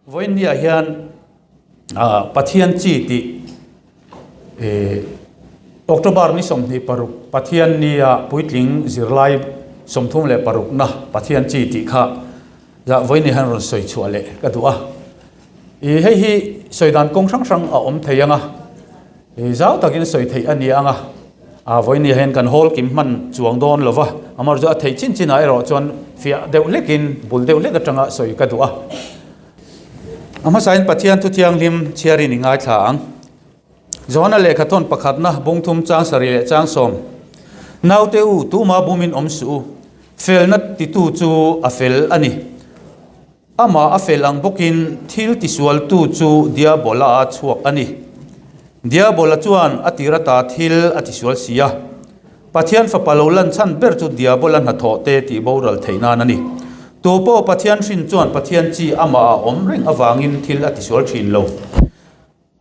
Vawiinniah hian Pathian chi tih October ni 26 Pathian nia puitling zirlai 36 na Pathian chi tih kha vawiinni hian rawn sawi chhuah leh ka duh a. Hei hi sawi dan kawng hrang hrang a awm thei ang a, zau takin sawi theih a ni ang a. Vawiinni hian kan hawl kim hman chuang dawn lo va, amaherawhchu a theih chin chinah erawh chuan fiah deuh hlekin bul deuh hlek atanga sawi ka duh a. A hmasain Pathian thu thianghlim chhiarin i ngaithla ang. Johana lehkhathawn pakhatna bungthum chang sarih leh chang sawm. Naute u, tuma bumin awm suh u, felna titu chu a fel a ni. Amah a fel ang bawkin thil tisualtu chu Diabola a chhuak a ni. Diabola chuan a tir ata thil a tisual si a. Pathian Fapa lo lan chhan ber chu Diabola hnathawh te tih boral theih nan a ni. Tu pawh Pathian hrin chuan Pathian chi amah a awm reng avangin thil a tisual thin lo.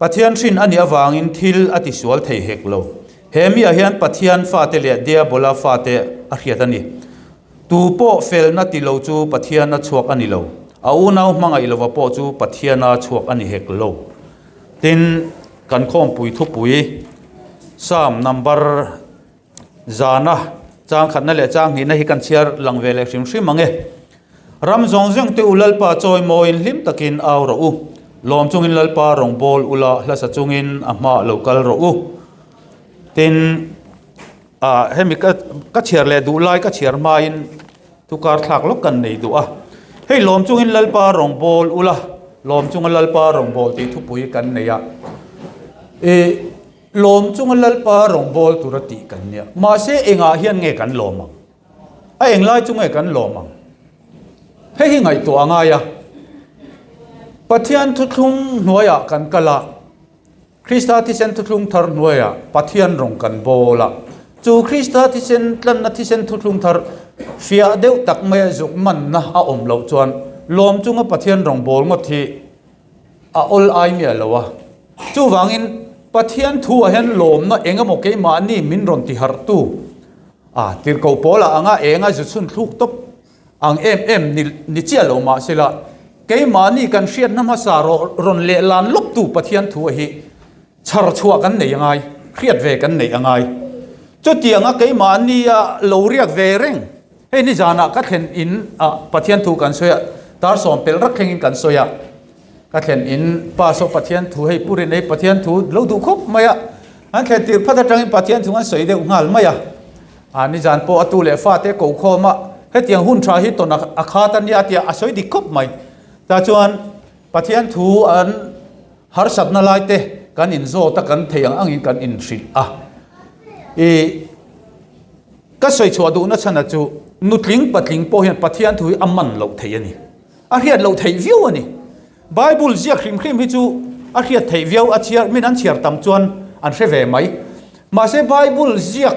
Pathian hrin a nih avangin thil a tisual thei hek lo. He miah hian Pathian fate leh Diabola fate a hriat a ni. Tu pawh felna ti lo chu Pathiana chhuak a ni lo. A unau hmangaih lova pawh chu Pathiana chhuak a ni hek lo. Tin, kan khawmpui thupui Psalm number Zana chang khatna leh chang hnihna hi kan chhiar lang ve leh hrim hrim ang e. Ram zawng zawng te u Lalpa chawi mawiin hlim takin au rawh u. Lawm chungin Lalpa rawng bawl ula hlasa chungin a hmaah lo kal rawh u. Tin, ah hemi ka ka chhiar leh duh lai ka chhiar hmain thukar thlak lawk kan nei duh a. Hei lawm chungin Lalpa rawng bawl ula, lawm chunga Lalpa rawng bawl tih thupui kan nei a. Ih. Lawm chunga Lalpa rawngbâwl tura tih kan nia. Mahse, engah hian nge kan lawm ang? A englai chu nge kan lawm ang? Hei hi ngaihtuah a ngai a. Pathian thuthlung hnuaiah kan kal a, Krista thisen thuthlung thar hnuaiah Pathian rawng kan bâwl a. Chu Krista thisen tlanna thisen thuthlung thar fiah deuh tak maia zuk manna a awm loh chuan lawm chunga Pathian rawngbâwl ngawt hi a awl ai miah lo a. Chuvangin Pathian thu ah hian lawmna eng emaw keimahni min rawn ti harhtu a tirhkoh pawl ah anga enga zu chhun thluk tawp ang em em ni ni chiah lo mah sela keimahni kan hriatna hmasa rawh rawn leh lan lawptu Pathian thu ah hi chhar chhuah kan nei angai, hriat ve kan neih angai. Chutianga keimahni a lo riak ve reng hei nizanah ka thlen in ah Pathian thu kan sawi a, tar sawm pelh rak thlengin kan sawi a. Ka thlen in pa saw Pathian thu hei pu rin ei Pathian thu lo duh khawp mai a, an thlen tir phat atangin Pathian thu an sawi deuh nghal mai a, a nizan pawh a tu leh fa te ko khawm a, hetiang hun tha hi tawn a khat a nia a tia a sawi dik khawp mai. Tah chuan Pathian thu an harsatna lai te kan in zawt a kan thei ang angin kan in hrilh a. I ka sawi chhuah duhna chhan a chu nutling patling pawh hian Pathian thu hi a man loh thei a ni. A hriat loh theih viau a ni. Bible ziak hrim hrim hi chu a hriat theih viau, a chhiar, min an chhiar tam chuan an hre ve mai. Mahse Bible ziak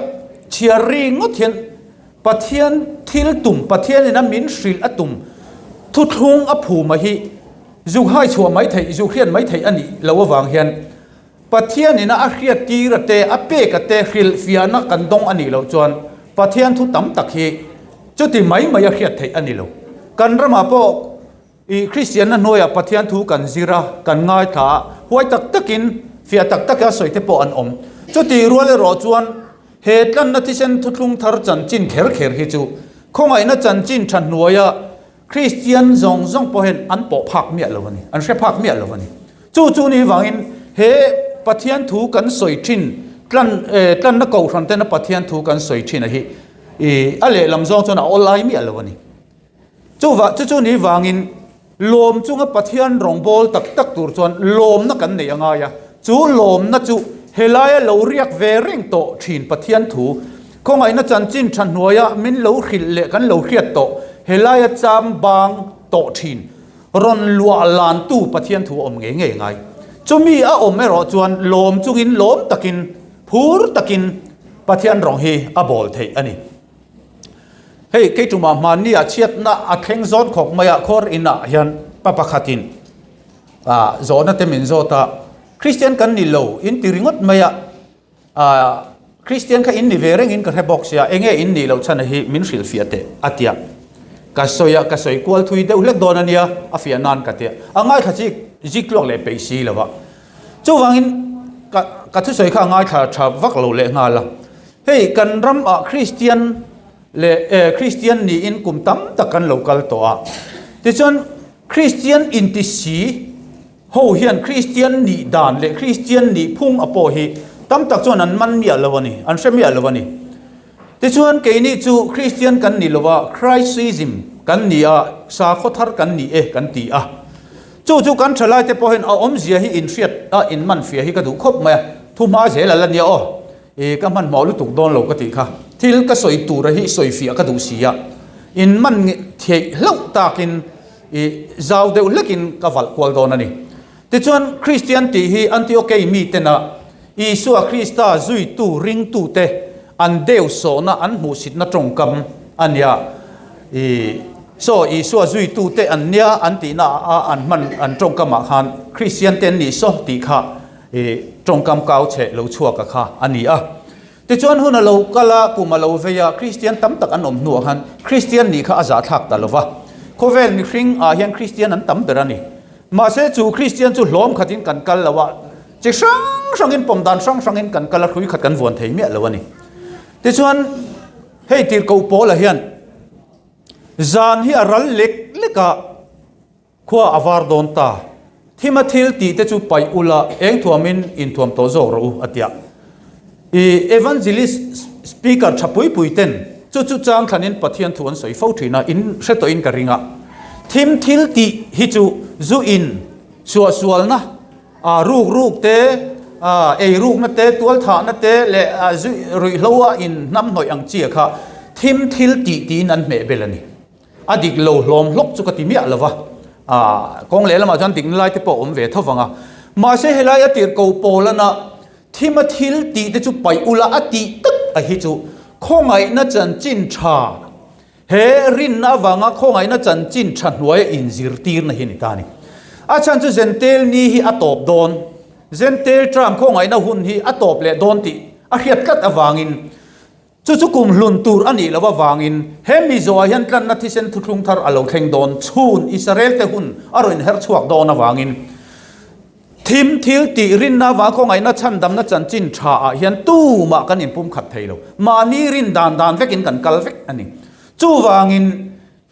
chhiar ri ngawt hian Pathian thil tum, Pathianin a min hrilh a tum, thuthlung a phuma hi zuk hai chhuah mai theih, zuk hriat mai theih a nih loh avang hian Pathianin a hriat tir a te, a pek a te hrilhfiahna kan dawng a nih loh chuan Pathian thu tam tak hi chuti mai mai a hriat theih a ni lo. Kan ramah pawh i Kristianna hnuaiah Pathian thu kan zir a, kan ngaithla a, huai tak takin, fiah tak taka sawi te pawh an awm. Chuti rual erawh chuan he tlanna thisen thuthlung thar chanchin kher kher hi chu khawngaihna chanchin tha hnuaia Kristian zawng zawng pawh hian an pawh phak miah lo a ni, an hre phak miah lo a ni. Chu chu ni vangin he Pathian thu kan sawi thin, tlan eh tlanna kohhran tena Pathian thu kan sawi thin a hi ih a lehlam zawng chuan a awl lai miah lo a ni. Chuva chu chu ni vangin lawm chunga Pathian rawngbâwl tak tak tur chuan lawmna kan neih a ngai a, chu lawmna chu helaia lo riak ve reng tawh thin Pathian thu Khawngaihna chanchin tha hnuaia min lo hrilh leh kan lo hriat tawh, helaia cham bang tawh thin, rawn luah lantu Pathian thu a awm ngei ngei ngai. Chumi a awm erawh chuan lawm chungin lawm takin, phur takin Pathian rawng hi a bawl theih a ni. Hei kei tumah hmanni ah chhiatna a thleng zawn khawp mai a, khawr inah hian pa pakhatin zawhna te min zawt a, Kristian kan ni lo in ti ringawt mai a, Ahh Kristian kha in ni ve rengin ka hre bawk sia, enge in nih loh chhan hi min hrilhfiah teh a tia. Ka sawi a, ka sawi kual thui deuh hlek dawn a nia, a fiah nan ka ti a. A ngaithla chik zik tluak leh peih si lo va. Chuvangin ka ka thusawi kha a ngaithla tha vak lo leh nghal a. Hei kan ram ah Kristian leh eh Kristian niin kum tam tak kan lo kal tawh a. Tichuan Kristian inti si ho hian Kristian nih dan leh Kristian nih phung a pawh hi tam tak chuan an man miah lo a ni, an hre miah lo a ni. Tichuan keini chu Kristian kan ni lo a, Christism kan ni a, sakhaw thar kan ni e kan ti a. Chu chu kan thalaite pawhin a awmzia hi inhriat a, inmanfiah hi ka duh khawp mai a, thu hma zel a la nia aw. I ka hmanhmawh lutuk dawn lo ka tih kha. Thil ka sawi tura hi sawifiah ka duh si a, inman theih hlauh takin i zau deuh hlekin ka valh kual dawn a ni. Tichuan, Kristian tih hi Antiokei mitena Isua Krista zuitu ringtute an deu sawhna an hmuhsitna tawngkam a nia. I Saw Isua zuitute an nia an tihna a an hman an tawngkamah khan Kristian te an nih saw tih kha i tawngkam kau chhe lo chhuaka kha a ni a. Tichuan hun a lo kal a, kum a lo vei a, Kristian tam tak an awm hnuah khan Kristian nih kha a zahthlak ta lo va. Khawvel mihring ah hian Kristian an tam ber a ni. Mahse chu Kristian chu hlawm khatin kan kal lo a, chi hrang hrangin pawm dan hrang hrangin kan kal a, hrui khat kan vuan thei miah lo a ni. Tichuan hei tirhkoh Paula hian zan hi a ral lek lek a, Khua a var dawn ta. Thima thil tih te chu paih ula eng thuamin inthuam tawh zawk rawh u, a ti a. I evangelist speaker tha pui pui ten chu chu chang thlanin Pathian thu an sawi fo thin a, in hre tawhin ka ring a. Thim thil tih hi chu zu in suahsualna, ruk ruk te, ei rukna te, tualthahna te leh zu ruihhlo a in hnamhnawih ang chi kha thim thil tih tiin an hmeh bel a ni. A dik lo hlawm hlawk chu ka ti miah lo va, kawng leh lamah chuan dikna lai te pawh a awm ve tho vang a. Mahse helai a tirhko Paulana thima thil tih te chu paih ula a tih tak a hi chu khawngaihna chanchin tha, he rinna avanga khawngaihna chanchin tha hnuaia inzirtirna hi a ni ta a ni. A chhan chu Zentel ni hi a tawp dawn, Zentel term khawngaihna hun hi a tawp leh dawn tih a hriat tlat avangin, Chu chu kum hlun tur a nih loh avangin he Mizoah hian tlanna thisen thuthlung thar a lo thleng dawn chhun Israel-te hun a rawn inher chhuak dawn avangin thim thil tih rinna avanga khawngaihna chhandamna chanchin tha ah hian tumah kan inpumkhat thei lo. Mahni rin dan dan vekin kan kal vek a ni. Chuvangin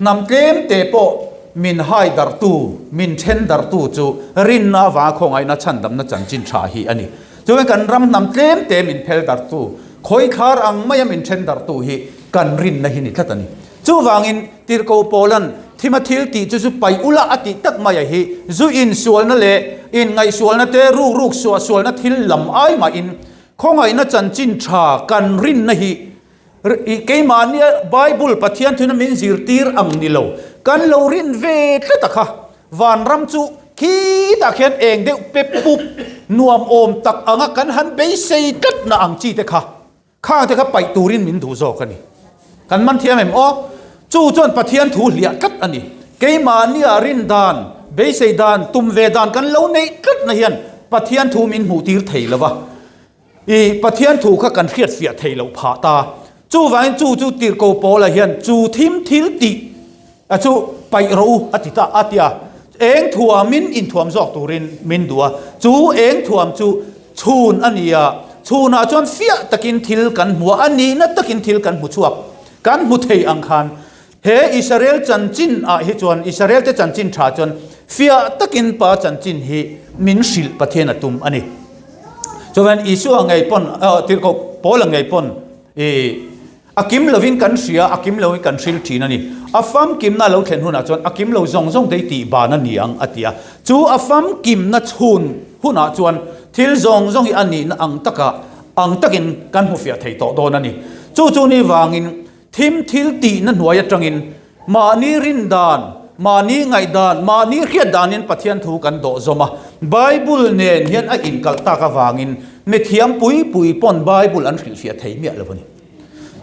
Hnam tlem te pawh min hai darhtu, min then darhtu chu rinna avanga khawngaihna chhandamna chanchin tha hi a ni. Chuan kan ram hnam tlem te min phel darhtu, khawithlar ang maia min then darhtu hi kan rinna hi ni tlat a ni. Chuvangin Tirhkoh Paula'n thima thil tih chu chu paih ula a tih tak maia hi zu insualna leh inngaihsualna te ruk ruk suahsualna thil lam ai mahin khawngaihna chanchin tha kan rinna hi Keimahnia Bible Pathian thuna min zirtir ang ni lo, kan lo rin ve tlat a kha. Vanram chu khitah khian eng deuh pe pup nuam awm tak anga kan han beisei tlatna ang chi te kha, khang te kha paih turin min duh zawk a ni. Kan man thiam em aw? Chu chuan Pathian thu hliah tlat a ni. Keimahnia rin dan, beisei dan, tum ve dan kan lo neih tlatna hian Pathian thu min hmuhtir thei lo va. I Pathian thu kha kan hriatfiah theih loh phah ta. Chuvangin chu chu tirhkoh Paula hian chu thim thil tih a chu paih rawh u a ti ta a ti a. Eng thuamin inthuam zawk turin min duh a. Chu eng thuam chu chhun a ni a. Chhunah chuan fiah takin thil kan hmu a, a nihna takin thil kan hmu chhuak, kan hmu thei ang khan he Israel chanchin ah hi chuan Israel te chanchin tha chuan fiah takin Pa chanchin hi min hrilh Pathian a tum a ni. Chuan Isua ngei pawn Tirhkoh Paula ngei pawn i a kim lovin kan hria, a kim lovin kan hril thin a ni. A famkimna lo thlen hunah chuan a kim lo zawng zawng te hi tih ban a ni ang a ti a. Chu a famkimna chhun hunah chuan thil zawng zawng hi a nihna ang taka ang takin kan hmu fiah thei tawh dawn a ni. Chu chu ni vangin Thim thil tihna hnuai atangin mahni rin dan, mahni ngaihdan, mahni hriat danin Pathian thu kan dawh zawm a. Bible nen hian a inkalh tak avangin mithiam pui pui pawn Bible an hrilhfiah thei miah lo a ni.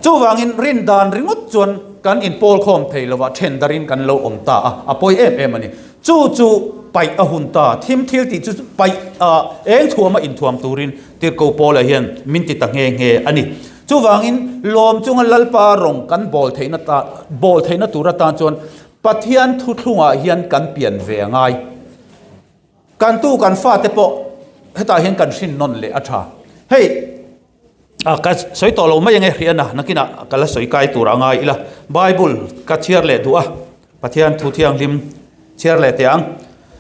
Chuvangin rin dan ringawt chuan kan inpawl khawm thei lo a, then darin kan lo awm ta a, a pawi em em a ni. Chu chu paih a hun ta, thim thil tih chu paih a, eng thuama inthuam turin Tirhkoh Paula hian min ti ta nghe nghe a ni. Chuvangin lawm chunga Lalpa rawng kan bawl theihna ta bawl theihna tur atan chuan. Pathian thuthlungah hian kan pian ve a ngai. Kan tu kan fate pawh hetah hian kan hrin nawn leh a tha. Hei ka sawi tawh lo mai ange hriana nakinah ka la sawi kai tur a ngai ila Bible ka chhiar leh duh a Pathian thu thianghlim chhiar leh teh ang.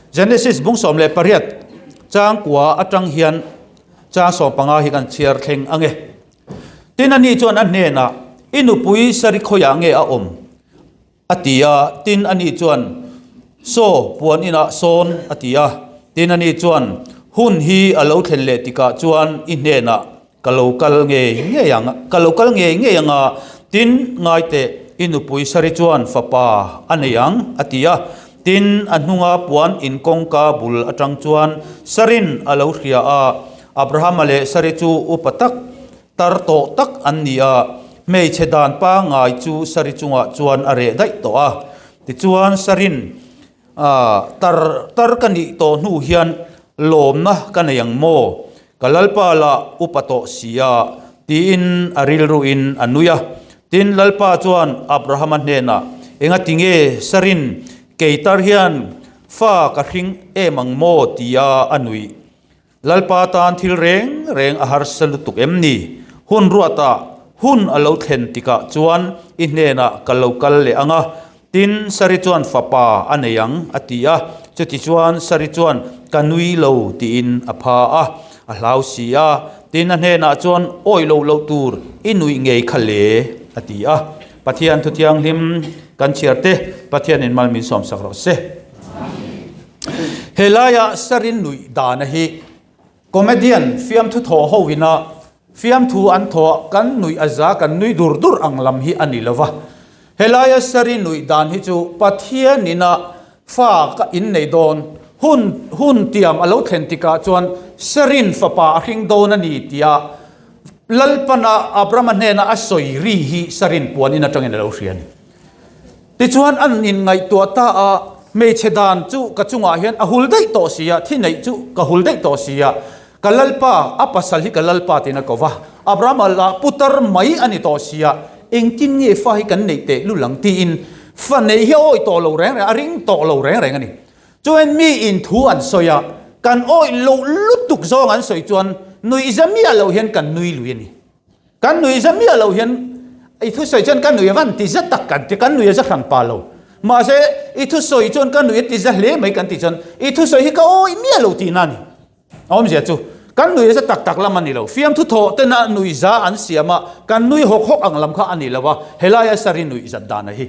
Genesis bung 18 changkua atang hian chang 15 hi kan chhiar thleng ange. Tin ani chuan a hnenah i nupui Sari khawiah nge a awm? A ti a, tin ani chuan, Saw, puan inah sawn, a ti a. Tin ani chuan, Hun hi a lo thlen leh tikah chuan i hnenah ka lo kal ngei ngei ang, ka lo kal ngei ngei ang a, tin, ngai teh, i nupui Sari chuan fapa a nei ang, a ti a. Tin, a hnunga puan in kawngka bul atang chuan Sarin a lo hria a, Abrahama leh Sari chu upa tak Tar tawh tak an ni a, hmeichhe dan pangngai chu Sari chungah chuan a reh daih tawh a. Tichuan Sarin, Tar tar ka nih tawh hnu hian lawmna ka nei ang maw? Ka Lalpa lah upa tawh si a, tiin a rilruin a nui a. Tin, Lalpa chuan Abrahama hnenah, Engati nge Sarin, kei tar hian fa ka hring em ang maw? tia a nuih. Lalpa tan thil reng reng a harsa lutuk em ni? Hun ruatah hun a lo thlen tikah chuan i hnenah ka lo kal leh ang a, tin Sari chuan fapa a nei ang, a ti a. Chutichuan Sari chuan, Ka nui lo, tiin a pha a, a hlau si a. Tin a hnenah chuan, Awi lo loh tur i nuih ngei kha le, a ti a. Pathian Thuthianghlim kan chhiar te, Pathianin mal min sawmsak rawh se. Helaia Sarin nuih dana hi comedian fiamthu thawh ho ina fiamthu an thawh kan nuih a za kan nui dur dur ang lam hi a ni lo va. Helaia Sarin nuih dan hi chu Pathian ina fa ka innei dawn hun hun tiam a lo thlen tikah chuan Sarin fapa a hring dawn a ni tia Lalpana Abrahama hnena a sawi ri hi Sarin puan in atangin a lo hria a ni. Tichuan an inngaihtuah ta a, hmeichhe dan chu ka chungah hian a hul daih tawh si a, thi neih chu ka hul daih tawh si a, ka Lalpa, a pasal hi ka Lalpa tiin a ko va, Abrahama lah putar mai a ni tawh si a, engtin nge fa hi kan neih teh lul ang tiin fa neih hi a awih tawh lo reng reng, a ring tawh lo reng reng a ni. Chuan miin thu an sawi a, kan awih loh lutuk zawng an sawi chuan nuihza miah loh hian kan nui lui a ni. Kan nui za miah lo hian i thusawi chuan ka nui a van ti za tak kan ti, kan nui a za hran pa lo. Mahse i thusawi chuan ka nui a ti za hle mai kan ti chuan i thusawi hi ka awih miah lo tihna a ni. A awmzia chu kan nui a za tak tak lam a ni lo. Fiamthu thawh tena nui za an siam a, kan nui hawk hawk ang lam kha a ni lo a, helaia sari nuih zat dan a hi.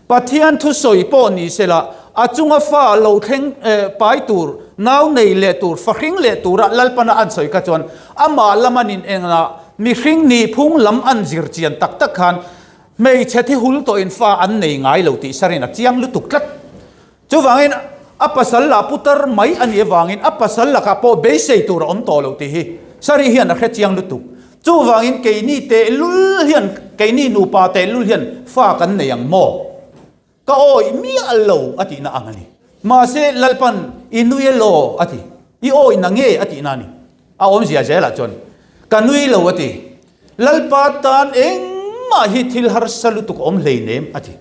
Pathian thusawi pawh ni sela, a chunga fa lo thleng pai tur, nau nei leh tur, fa hring leh tura Lalpana an sawi kha chuan amah lam an inengah mihring nihphung lam an zir chian tak tak khan hmeichhe thi hul tawhin fa an nei ngai lo tih sarin a chiang lutuk tlat. Chuvangin a pasal lah putar mai a nih avangin a pasal lakah pawh beisei tur a awm tawh lo tih hi Sari hian a hre chiang lutuk. Chuvangin keini tehlul hian, keini nupa tehlul hian fa kan nei ang maw? Ka awih miah lo a tihna ang a ni. Mahse Lalpan i nui e law a ti. I awih na nge a tihna a ni. A awmzia zelah chuan ka nui lo a ti. Lalpa tan engmah hi thil harsa lutuk a awm hleinem a ti.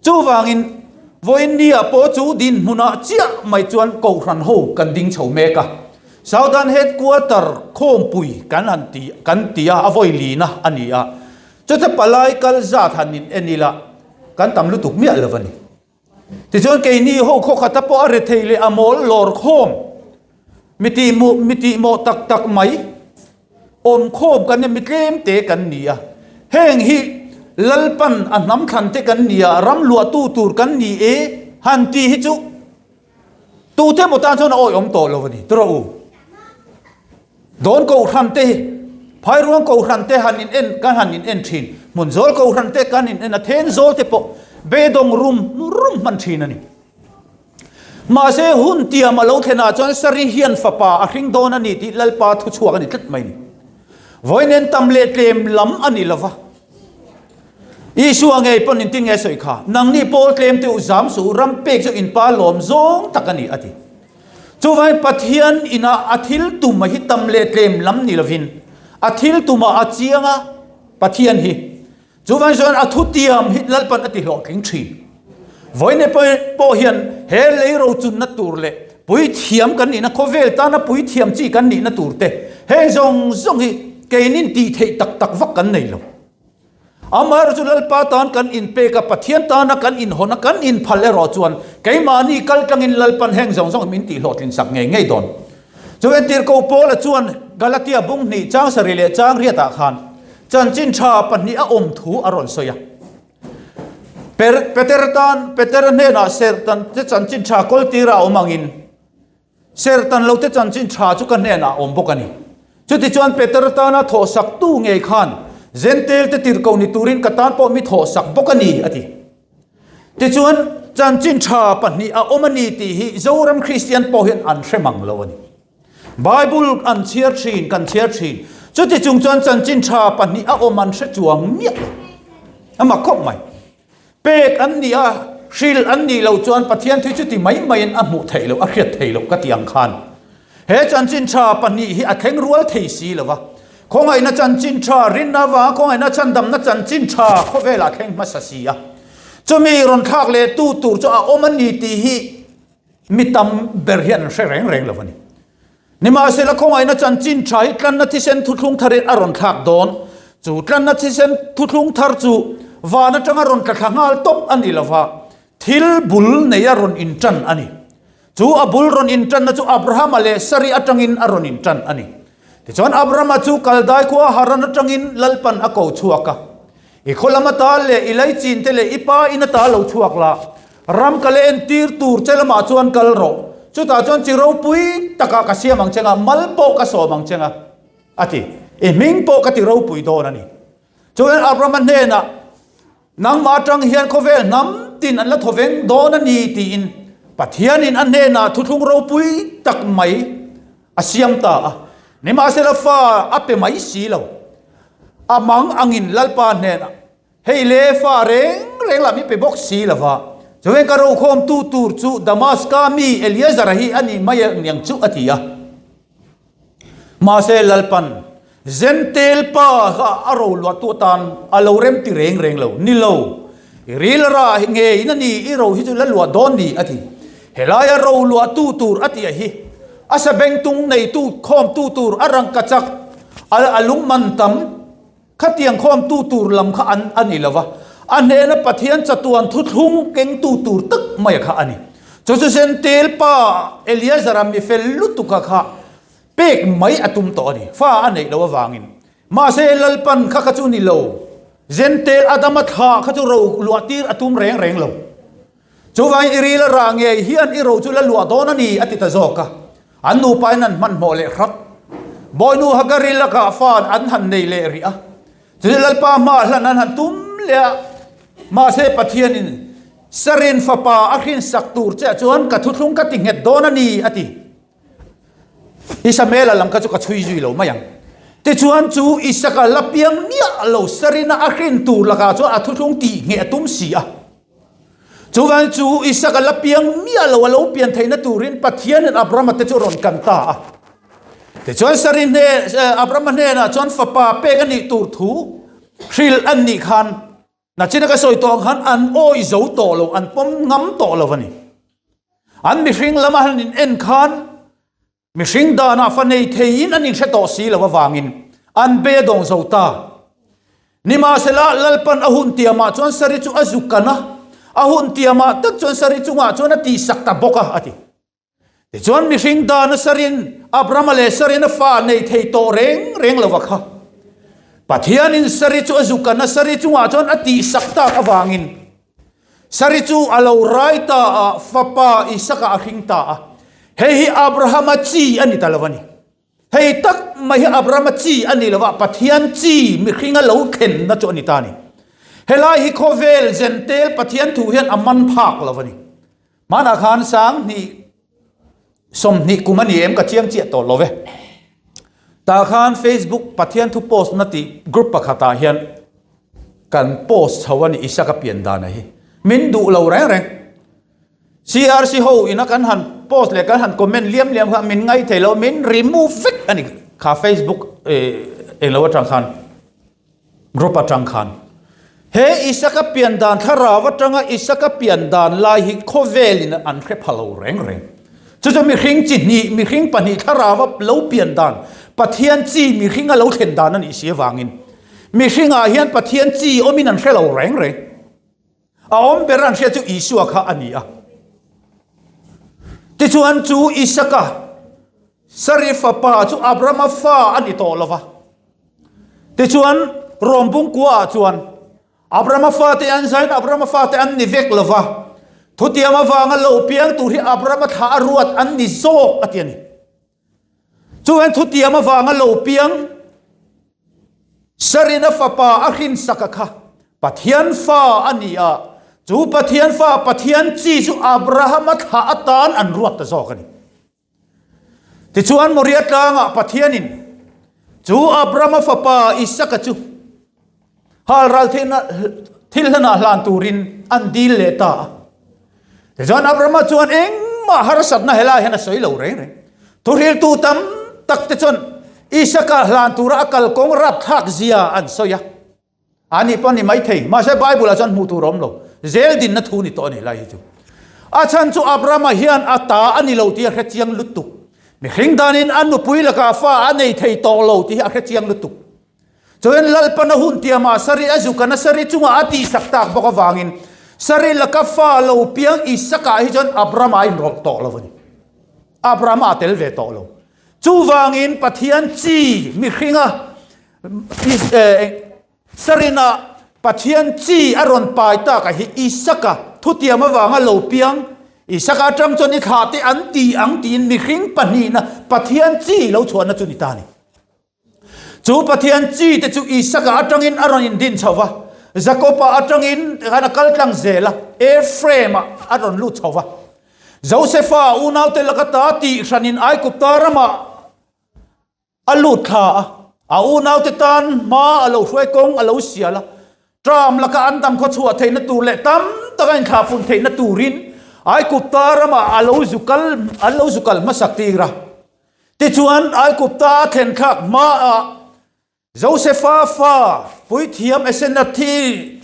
Chuvangin, vawiinnia pawh chu dinhmunah chiah mai chuan Kohhran ho kan ding chho mek a. Southern Headquarter khawmpui kan han ti kan ti a, a vawi lina a ni a. Chutah palai kal zat han in en ila, kan tam lutuk miah lo a ni. Tichuan keini ho khawkhata pawh a rethei leh a mawl lawr khawm, mi tihmuh mi tihmawh tak tak mai, Awmkhawm kan ni, mi tlem te kan ni a. Heng hi Lalpan a hnam thlan te kan ni a, ram luahtu tur kan ni e han tih hi chu tute emaw tan chuan a awihawm tawh lo a ni. Tawh u. Dawn Kohhran te hi, Phairuang Kohhran te han in en, kan han in en thin. Hmunzawl Kohhran te kan in en a, Thenzawl te pawh beidawng rum rum hman thin a ni. Mahse, hun tiam a lo thlenah chuan Sari hian fapa a hring dawn a ni tih Lalpa thu chhuak a ni tlat mai ni. Vawiin tam leh tlem lam a ni lova. Isua ngei pawn intin nge sawi kha, Nangni pawl tlem te u zam suh u, ram pek chu in pa lawm zawng tak a ni a ti. Chuvangin Pathian inah a thil tum a hi tam leh tlem lam ni lovin a thil tumah a chiang a, Pathian hi. Chuvangin chuan a thutiam hi Lalpan a ti hlawhtling thin. Vawiin pawh hian he lei rochunna tur leh puithiam kan nihna, khawvel tana puithiam chi kan nihna tur te, heng zawng zawng hi keinin tih theih tak tak vak kan nei lo. Amaherawh chu Lalpa tan kan inpek a, Pathian tana kan inhawn a, kan inphal erawh chuan keimahni kal tlangin Lalpan heng zawng zawng hi min tihhlawhtlin sak ngei ngei dawn. Chu entirko Paula chuan Galatia bung hnih chang sarih leh chang riatah khan chanchin tha pahnih a awm thu a rawn sawi a. Peter tan, Petera hnenah serhtan te chanchin tha kawltir a awm angin, Serhtan lo te chanchin tha chu ka hnenah a awm bawk a ni. Chutichuan Peter tana thawhsak tu ngei khan Zentel te tirhkoh ni turin ka tan pawh mi thawhsak bawk a ni, a ti. Tichuan chanchin tha pahnih a awm a ni tih hi Zoram Kristian pawh hian an hre mang lo a ni. Bible an chhiar thin, kan chhiar thin. Chuti chung chuan chanchin tha pahnih a awm an hre chuang miah lo. A mak khawp mai. Pek an nih a, hrilh an nih loh chuan Pathian thu chuti mai maiin a hmuh theih loh, a hriat theih loh ka ti ang khan. He chanchin tha pahnih hi a thleng rual thei si lo va. Khawngaihna chanchin tha, rinna avanga khawngaihna chhandamna chanchin tha khawvelah thleng hmasa si a. Chumi rawn thlak leh tu tur chu a awm a ni tih hi Mi tam ber hian an hre reng reng lo a ni. Nimahsela khawngaihna chanchin tha hi tlanna thisen thuthlung tharin a rawn thlak dawn. Chu tlanna thisen thuthlung thar chu van atanga rawn tla thla nghal tawp a ni lova, thil bul neia rawn intan a ni. Chu a bul rawn intanna chu Abrahama leh Sari atangin a rawn intan a ni. Tichuan Abrahama chu Kaldai khua Haran atangin Lalpan a ko chhuak a. I khaw lam ata leh i laichin te leh i pa in ata lo chhuak la, ram ka leh entir tur che lamah chuan kal rawh. Chutah chuan chi ropui takah ka siam ang che nga, mal pawh ka sawm ang che nga, a ti. I hming pawh ka ti ropui dawn a ni. Chuan Abrahama hnenah, Nangmah atang hian khawvel hnam tin an la thaw veng dawn a ni, tiin Pathianin a hnenah thuthlung ropui tak mai a siam ta a. Nimahsela fa a pe mai si lo. A mang angin Lalpa hnenah, Hei le, fa reng reng lah min pe bawk si lo va, chuan ka rokhawmtu tur chu Damaska mi Eliezara hi a ni mai ang chu, a ti a. Mahse Lalpan, Zentel pa kha a roluahtu atan a lo rem ti reng reng lo. Ni lo, i ril rah ngeiin a ni, i ro hi chu la luah dawn ni, a ti. Helaia roluahtu tur a tih hi a sabengtung neitu khawmtu tur a rangkachak a lungman tam khatiang khawmtu tur lam kha an a ni lo va, a hnehna Pathian chatuan thuthlung kengtu tur tak mai kha a ni. Chu chu Zentel pa Eliazara mi fel lutuka kha Pek mai a tum tawh a ni, fa a neih loh avangin. Mahse, Lalpan kha kha chu ni lo, Zentel Adama thlah kha chu ro luah tir a tum reng reng lo. Chuvangin i ril a rah ngei hian i ro chu la luah dawn a ni, a ti ta zawk a. An nupain an hmanhmawh leh hrat. Bawinu Hagari lakah fa an han nei leh rih a. Chu Lalpa hmaah hlan an han tum leh a. Mahse, Pathianin Sarin fapa a hrinsak tur che ah chuan ka thuthlung ka ti nghet dawn a ni, a ti. Isamaela lam kha chu ka chhui zui lo mai ang. Tichuan chu Isaka la piang miah lo sarina a hrin tur lakah chuan a thuthlung tih ngheh a tum si a. Chuvangin chu Isaka la piang miah lo a lo pian theihna turin Pathianin Abrahama te chu a rawn kan ta a. Tichuan sari hne Abrahama hnenah chuan fapa pek a nih tur thu hrilh an nih khan Nachina ka sawi tawh ang khan an awih zo tawh lo, an pawm ngam tawh lo a ni. An mihring lama han in en khan mihring danah fa nei theiin an inhre tawh si lo avangin an be dawng zo ta. Nimahsela Lalpan a hun tiamah chuan Sari chu a zuk kan a, a hun tiamah tak chuan Sari chungah chuan a tihsak ta bawk a, a ti. Tichuan mihring dana sarin Abrahama leh Sarin a fa nei thei tawh reng reng lova kha. Pathianin Sari chu a zukan a, Sari chungah chuan a tihsak tak avangin Sari chu a lo rai ta a, fapa Isaka a hring ta a. Hei hi Abrahama chi a ni ta lo a ni. Hei tak mai hi Abrahama chi a ni lova, Pathian chi mihringa lo thlenna chu a ni ta a ni. Helai hi khawvel Zentel Pathian thu hian a man phak lo a ni. Hmanah khan 20 20 kum a ni em ka chiang chiah tawh lo ve. Tah khan Facebook Pathian thu post na tih group pakhatah hian kan post chho a ni Isaka pian dan a hi. Min duh lo reng reng. CRC ho ina kan han post leh kan han comment liam liam kha min ngai thei lo min remove vek a ni kha Facebook englo atang khan. Group atang khan. He Isaka pian dan thlarau atanga Isaka pian dan lai hi khawvelin an hre pha lo reng reng. Chu chu mihring chi hnih, mihring pahnih thlaraua lo pian dan, Pathian chi mihringa lo thlen dan a nih si avangin mihringah hian Pathian chi awmin an hre lo reng reng. A awm ber an hriat chu Isua kha a ni a. Tichuan chu Isaka, Sari fapa chu Abrahama fa a ni tawh lo va. Tichuan Rom bungkua ah chuan Abrahama fate an zain Abrahama fate an ni vek lo va. Thutiam avanga lo piang tur hi Abrahama thla a ruat an ni zawk a ti a ni. Chuan thutiam avanga lo piang Sarina fapa a hrinsaka kha Pathian fa a ni a, chu Pathian fa Pathian chi chu Abrahama thla atan an ruat ta zawk a ni. Tichuan Moria tlangah Pathianin chu Abrahama fapa Isaka chu halral thil hlanah hlan turin an dil leh ta a. Tichuan Abrahama chuan engmah harsatna helai hian a sawi lo reng reng. Thuhriltu tam tak te chuan Isaka hlan tura a kalkawng rapthlak zia an sawi a. A nih pawh a ni maithei, mahse Bible ah chuan hmuh tur a awm lo. Zel dinna thu ni tawh a ni lai hi chu. A chhan chu Abrahama hian a ta a ni lo tih a hre chiang lutuk. Mihring danin a nupui lakah fa a nei thei tawh lo tih hi a hre chiang lutuk. Chuan Lalpana hun tiamah Sari a zukana Sari chungah a tihsak tak bawk avangin Sari laka fa lo piang Isaka hi chuan Abrahama a inrawlh tawh lo a ni. Abrahama a tel ve tawh lo. Chuvangin Pathian chi mihringa Sarina Pathian chi a rawn pai taka hi Isaka thutiam avanga lo piang Isaka atang chuan i thlah te an ti ang tiin mihring pahnihna Pathian chi lo chhuahna chu ni ta a ni. Chu Pathian chi te chu Isaka atangin a rawn indin chho va, Jakoba atangin khan a kal tlang zel a, Ephraim-ah a rawn lut chho va. Josefa unaute laka ta tih hranin Aigupta ramah a lut thla a, a unaute tan hma a lo hruai kawng a lo sial a, Tram laka an dam khaw chhuah theihna tur leh tam taka inthlahfun theihna turin Aigupta ramah a lo zu kal an lo zu kal hmasak tir a. Tichuan, Aigupta a thlen thlak hmaah Josefa fa puithiam Asenathi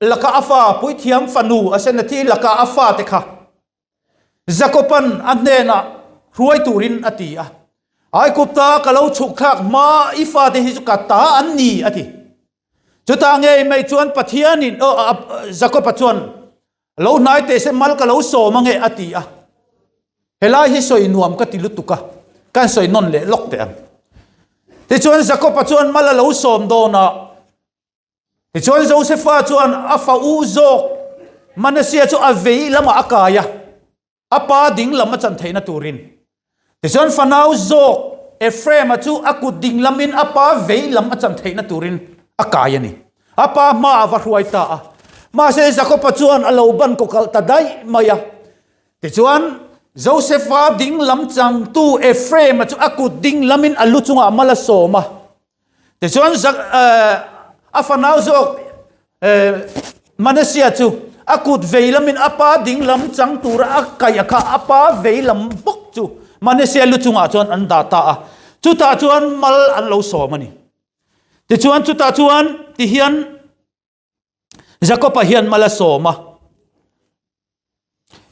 laka a fa puithiam fanu Asenathi laka a fate kha Jakoban a hnenah hruai turin a ti a. Aigupta ka lo chhuk thlak hma i fate hi chu ka ta an ni a ti. Chutah ngei mai chuan Pathianin Jakoba chuan Lo hnai teh se mal ka lo sawm ange a ti a. Helai hi sawi nuam ka ti lutuk a, kan sawi nawn leh lawk teh ang. Tichuan Jakob-a chuan mal a lo sawm dawn a, tichuan Josefa chuan a fa u zawk Manasseh chu a vei lamah a kai a. A pa ding lam a chan theihna turin. Tichuan fanau zawk Ephraim-a chu a kut ding lamin a pa vei lam a chan theihna turin a kai a ni. A pa hmaah a va hruai ta a. Mahse Jakob-a chuan a lo ban kawkalh ta daih mai a. Tichuan Joseph-a ding lam changtu Ephraim-a chu a kut ding lamin a lu chungah mal a sawm a. Tichuan a fanau zawk Manasseh chu a kut vei lamin a pa ding lam chang tura a kaih a kha a pa vei lam bawk chu Manasseh lu chungah chuan an dah ta a. Chutah chuan mal an lo sawm a ni. Tichuan chutah chuan tihian Jakob-a hian mal a sawm a.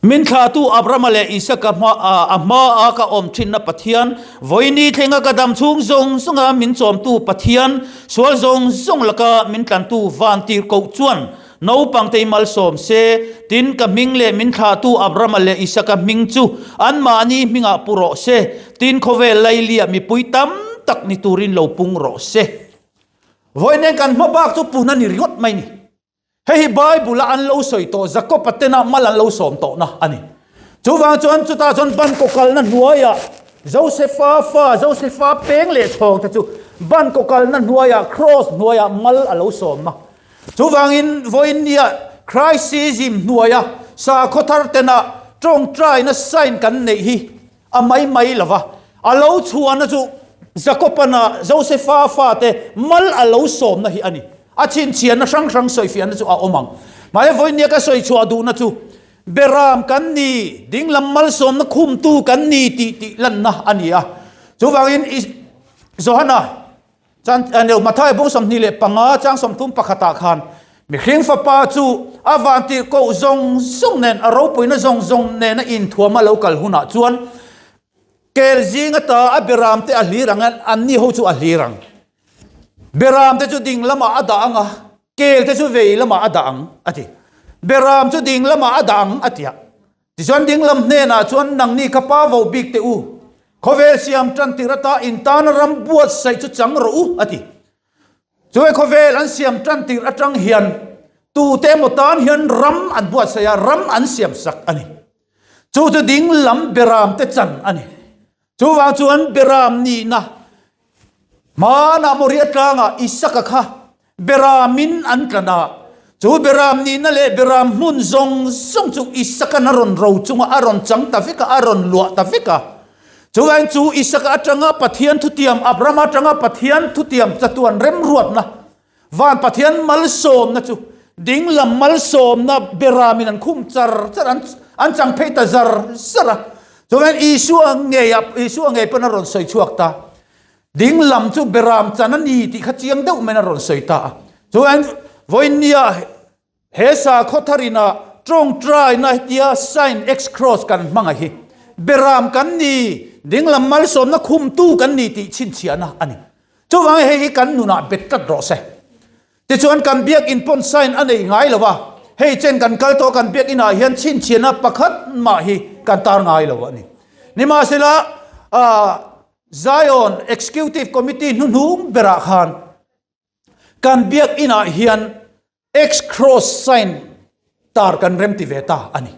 Min thlahtu Abrahama leh Isaka hma a hmaa ka awm thinna Pathian, vawiini thlenga ka dam chhung zawng zawnga min chawmtu Pathian, sual zawng zawng laka min tlantu van tirhkoh chuan naupangte i malsawm se, tin ka hming leh min thlahtu Abrahama leh Isaka hming chu anmahni hmingah pu rawh se, tin khawvel lailiah mipui tam tak ni turin lo pung rawh se. Vawiin kan hma bak chu pun a ni ringawt mai ni. Hei hi Bible a an lo sawi tawh Jakob-a tena mal an lo sawm tawhna a ni. Chuvang chuan chutah chuan ban kawkalna hnuaiah Josefa fa Josefa peng leh chhawng te chu ban kawkalna hnuaiah cross hnuaiah mal a lo sawm a. Chuvangin vawiin nia Christism hnuaia sakhaw thar tena tawngtaina sign kan neih hi A mai mai lo va, a lo chhuahna chu Jakobana Josefa fate mal a lo sawmna hi a ni. A chhinchhiahna hrang hrang sawifiahna chu a awm ang. Mahse vawinia ka sawi chhuah duhna chu Beram kan ni, dinglam malsawmna khumtu kan ni tih tih lanna a ni a. Chuvangin Johana. Chan aneu Mathai bung 25 chang 31 ah khan mihring fapa chu a vantirhkoh zawng zawng nen a ropuina zawng zawng nena inthuama lo kal hunah chuan kel zing ata a beram te a hlir ang a, anni ho chu a hlir ang. Beram te chu ding lamah a dah ang a, kel te chu vei lamah a dah ang a ti. Beram chu ding lamah a dah ang a ti a. Tichuan dinglam hnenah chuan nangni ka pa vo bik teh u, khawvel siam tan tir ata in tana ram buatsaih chu chang rawh u, a ti. Chuai khawvel an siam tan tir atang hian tute emaw tan hian ram an buatsaih a, ram an siam sak a ni. Chu chu dinglam beram te chan a ni. Chuvang chuan beram nihna hmanah Moriah tlangah Isaka kha beramin an tlan a, chu beram nihna leh beram hmun zawng zawng chu Isaka'n a rawn ro chunga a rawn chang ta vek a, a rawn luah ta vek a. Chuvangin chu Isaka atanga Pathian thutiam, Abrahama atanga Pathian thutiam chatuan remruatna, van Pathian malsawmna chu dinglam malsawmna beramin an khum char char, an chang phei ta zar zar a. Chuvangin Isua ngeiah, Isua ngei pawn a rawn sawi chhuak ta. Dinglam chu beram chan a ni tih kha chiang deuh maiin a rawn sawi ta a. Chuvangin vawiinnia He sakhaw tharina tawngtaina hetia sign X cross kan hmang a hi beram kan ni, dinglam malsawmna khumtu kan ni tih chhinchhiahna a ni. Chuvangin hei hi kan nunah bet tlat rawh se. Tichuan kan biakinn pawn sign a nei ngai lo a, hei chen kan kal tawh kan biakinn ah hian chhinchhiahna pakhat mah hi kan tar ngai lo a ni. Nimahsela Zion Executive Committee hnuhnung berah khan kan biakinn ah hian X-cross sign tar kan rem ti ve ta a ni.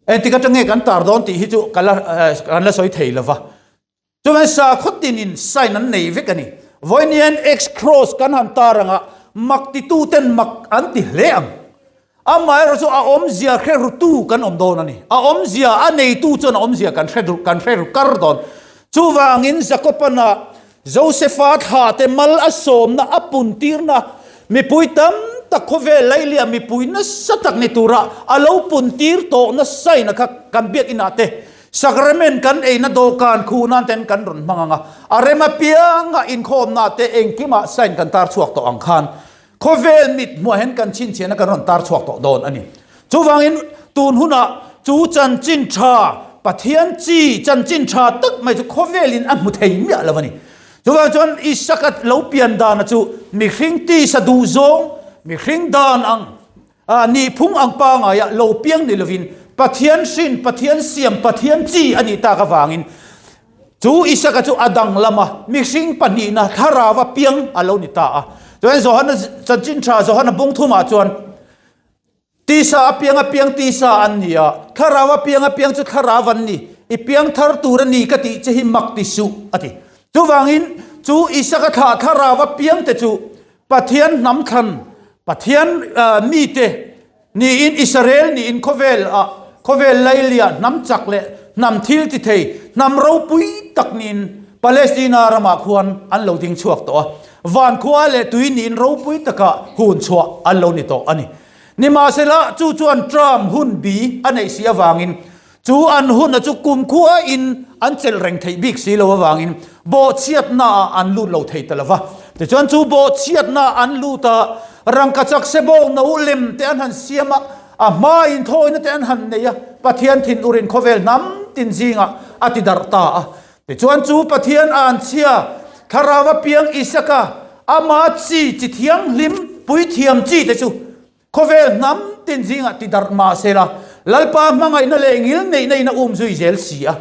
Engtik atang nge kan tar dawn tih hi chu ka la kan la sawi thei lova. Chuan sakhaw tinin sign an nei vek a ni. Vawiin X-cross kan han tar anga mak titu ten mak an ti hle ang. Amaherawh chu a awmzia hre rutu kan awm dawn a ni. A awmzia a neitu chuan a awmzia kan hre kan hre ru kar dawn. Chuvangin Jakob-ana Josefa thla te mal a sawmna a puntirna mipui tam tak khawvel lailia mipui nasa tak ni tura a lo puntir tawh nasa in a kha kan biakinah te sacrament kan eina dawhkan khuh nan ten kan rawn hmang ang a, a rem apianga inkhawmna te engkimah sign kan tar chhuak tawh ang khan Khawvel mit hmuah hian kan chhinchhiahna kan rawn tar chhuak tawh dawn a ni. Chuvangin tun hunah chu chanchin tha, Pathian chi chanchin tha tak mai chu khawvelin a hmu thei miah lo a ni. Chuvang chuan Isaka lo pian dana chu mihring tisa duh zawng, mihring dan ang, nihphung ang pangaia lo piang ni lovin Pathian hrin, Pathian siam, Pathian chi a nih tak avangin Chu Isaka chu a dang lama mihring pahnihna thlarau a piang a lo ni ta a. Chuan Johana chanchin tha Johana bung thumah chuan tisa a piang a piang tisa an ni a, thlarau a piang a piang chu thlarau an ni, i piang thar tur a ni ka tih che hi mak ti suh a ti. Chuvangin chu Isaka thlah thlarau a piang te chu Pathian hnam thlan, Pathian mite Niin Israel niin khawvel ah khawvel lailia hnam chak leh hnam thil ti thei hnam ropui tak niin Palestina ramah khuan an lo ding chhuak tawh a, van khua leh tui niin ropui taka hun chhuah an lo ni tawh a ni. Nimahsela chu chuan Trump hun bi a neih si avangin Chu an huna chu kumkhua in an chelh reng theih bik si lo avangin bawhchhiatna ah an lut lo thei ta lo va. Tichuan chu bawhchhiatna ah an lut a, rangkachak sebawng no lem te an han siam a, a hma in thawina te an han nei a, Pathian thinur in khawvel hnam tin zingah a ti darh ta a. Tichuan chu Pathian anchhia thlarau a piang Isaka ama chi chi thianghlim puithiam chi te chu Khawvel hnam tin zingah ti darh mah se la, Lalpa hmangaihna leh ngil neihna in a um zui zel si a.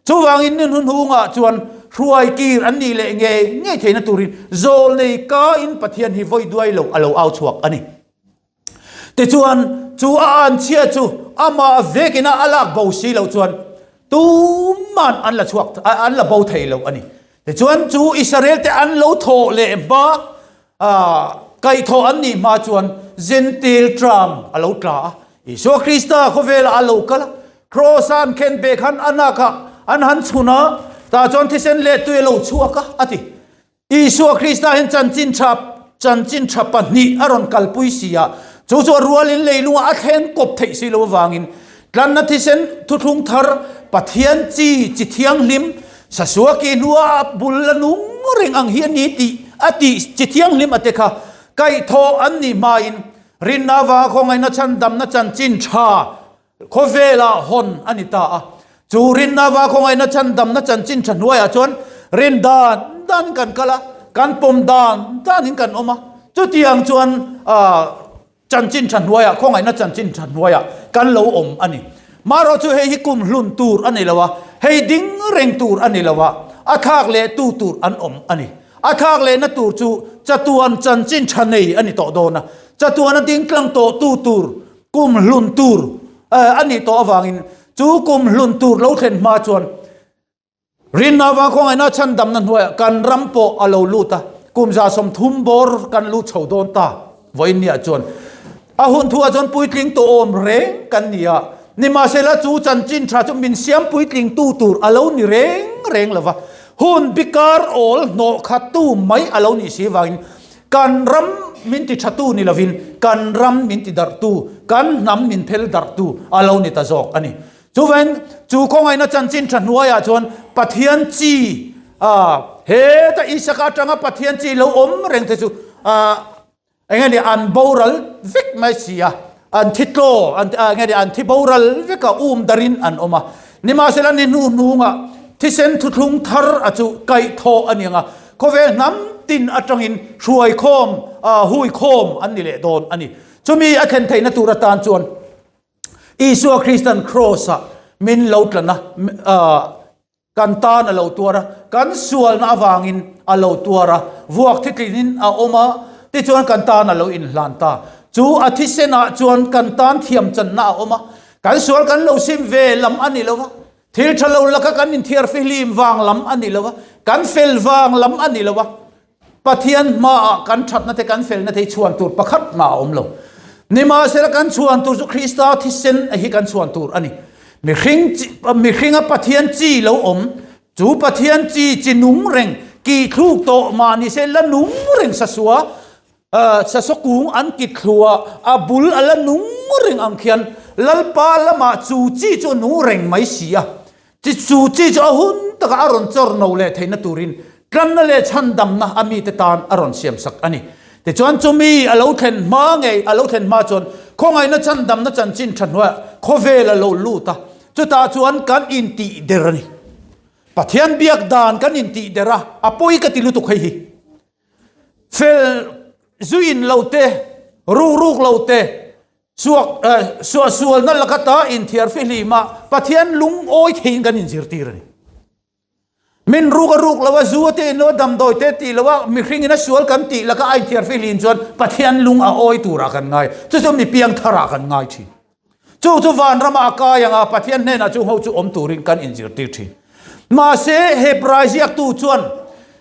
Chuvangin ni hnuhnungah chuan hruai kir an nih leh ngei ngei theihna turin zawl nei kain Pathian hi vawi duai lo a lo au chhuak a ni. Tichuan, chu a anchhia chu amah vekina a lak bo si loh chuan tuman an la chhuak, an la bo thei lo a ni. Tichuan, chu Israel te an lo thawh leh hma Kaihthawh an nih hma chuan Gentile tram a lo tla a, Isua Krista khawvelah a lo kal a, Kraws-a an khen ve khan a nakah an han chhun a, tah chuan thisen leh tui a lo chhuak a, a ti. Isua Krista hian chanchin tha chanchin tha pahnih a rawn kalpui si a, chu chu a rualin leilungah a thleng kawp theih si lo avangin tlanna thisen thuthlung thar Pathian chi chi thianghlim Sasua ki hnua bul la nung reng ang hi a ni tih a tih chi thianghlim a te kha kaihthawh an nih hmain rinna avanga khawngaihna chhandamna chanchin tha khawvelah hawn a ni ta a. Chu rinna avanga khawngaihna chhandamna chanchin tha hnuaiah chuan rin dan dan kan kal a, kan pawm dan danin kan awm a. Chutiang chuan Chanchin tha hnuaiah, khawngaihna chanchin tha hnuaiah kan lo awm a ni. Marawh chu hei hi kum hlun tur a ni lo a, hei ding reng tur a ni lo a, a thlak leh tu tur an awm a ni. A thlak lehna tur chu chatuan chanchin tha nei a ni tawh dawn a, chatuan a ding tlang tawh tu tur, kum hlun tur a nih tawh avangin chu kum hlun tur lo thlen hma chuan Rinna avang khawngaihna chhandamna hnuaiah kan ram pawh a lo lut a, kum 30 bawr kan lut chho dawn ta. Vawiinniah chuan a hun thuah chuan puitling tawh awm reng kan ni a, nimahsela chu chanchin tha chu min siam puitling tu tur a lo ni reng reng lo va, hun bikar awl hnawh khat tu mai a lo nih si vangin kan ram min ti tha tu ni lovin kan ram min ti darh tu, kan hnam min phel darh tu a lo ni ta zawk a ni. Chuvain, chu khawngaihna chanchin tha hnuaiah chuan Pathian chi, heta Isaka atanga Pathian chi lo awm reng te chu eng nge ni an boral vek mai si a, an thi tlaw, an eng nge ni an thi boral vek a, um darin an awm a. Nimahsela ni hnu hnungah thisen thuthlung thar a chu kaihthawh a ni ang a, khawvel hnam tin atangin hruaikhawm, huikhawm an ni leh dawn a ni. Chumi a thlen theihna tur atan chuan Isua Kristan Kraws-ah min lo tlan a, kan tan a lo tuar a, kan sualna avangin a lo tuar a, vuak thitlinin a awm a, tichuan kan tan a lo inhlan ta. Chu a thisenah chuan kan tan thiamchanna a awm a, kan sual kan lo sim ve lam a ni lo va, thil tha lo laka kan inthiar fihlim vang lam a ni lo va, kan fel vang lam a ni lo va, Pathian hmaah kan thatna te kan felna te hi chhuan tur pakhat mah a awm lo. Nimahsela kan chhuan tur chu Krista thisen hi kan chhuan tur a ni. Mihring mihringa Pathian chi lo awm, chu Pathian chi chi nung reng, ki thluk tawh mah ni se la nung reng sasua, sasua kung an ki thlua a bul a la nung reng ang khian Lalpa lamah chu chi chu a nung reng mai si a. Chi chu chi chu a hun takah a rawn chawr no leh theihna turin tlanna leh chhandamna a mite tan a rawn siamsak a ni. Tichuan chumi a lo thlen hma ngei a lo thlen hma chuan khawngaihna chhandamna chanchin tha hnuaiah khawvel a lo lut a, chutah chuan kan intih der a ni. Pathian biak dan kan intih der a, a pawi ka ti lutuk hei hi. Fel zuin lo te, rukruk lo te, Suak suahsualna laka ta inthiar fihlima Pathian lungawi theiin kan inzirtir a ni. Min ruk a ruk lo a, zu a te in lo a, damdawi te tih lo a, mihringin a sual kan tih laka a inthiar fihlim chuan Pathian lung a awi turah kan ngai. Chu chu mi piangtharah kan ngai thin. Chu chu vanramah a kai ang a, Pathian hnenah chu ho chu awm turin kan inzirtir thin. Mahse, Hebrai ziaktu chuan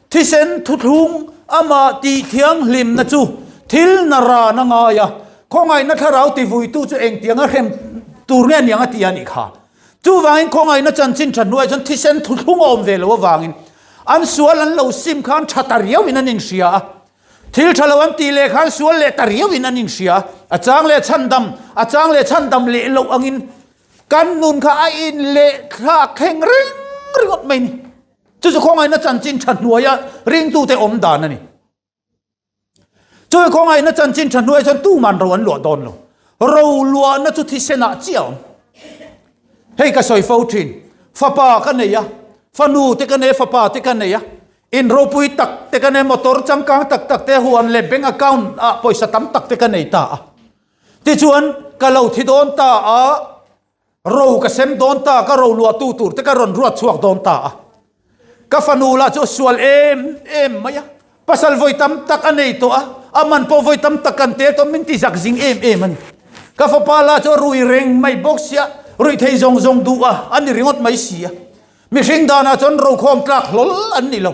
Thisen thuthlung amah tih thianghlimna chu thil na ran a ngai a, khawngaihna thlarau tivuitu chu engtianga hrem tur nge niang a ti a nih kha. Chuvangin khawngaihna chanchin tha hnuaiah chuan thisen thuthlung a awm ve lo avangin an sual an lo sim khan tha ta riauin an inhria a, thil tha lo an tih leh khan sual leh ta riauin an inhria a, a chang leh chhandam, a chang leh chhandam leh loh angin kan nun kha a inlehthlak thleng reng ringawt mai a ni. Chu chu khawngaihna chanchin tha hnuaia ringtute awm dan a ni. Chu khawngaihna chanchin tha hnuai chuan tuman ro an luah dawn lo. Ro luahna chu thisenah chiah a awm. Hei ka sawi fo thin. Fapa ka nei a, fanu te ka nei a, fapa te ka nei a. In ropui tak te ka nei a, motor changkang tak tak te, huan leh bank account ah pawisa tam tak te ka nei ta a. Tichuan ka lo thi dawn ta a, Ro ka sem dawn ta, ka ro luahtu tur te ka rawn ruat chhuak dawn ta a. Ka fanu lah chu a sual em em mai a, pasal vawi tam tak a nei tawh a, a man pawh vawi tam tak kan tel tawh, min ti zak zing em em a ni. Ka fapa lah chu a rui reng mai bawk sia, ruih thei zawng zawng duh a, a ni ringawt mai si a. Mihring danah chuan rokhawm tlak hlawl an ni lo.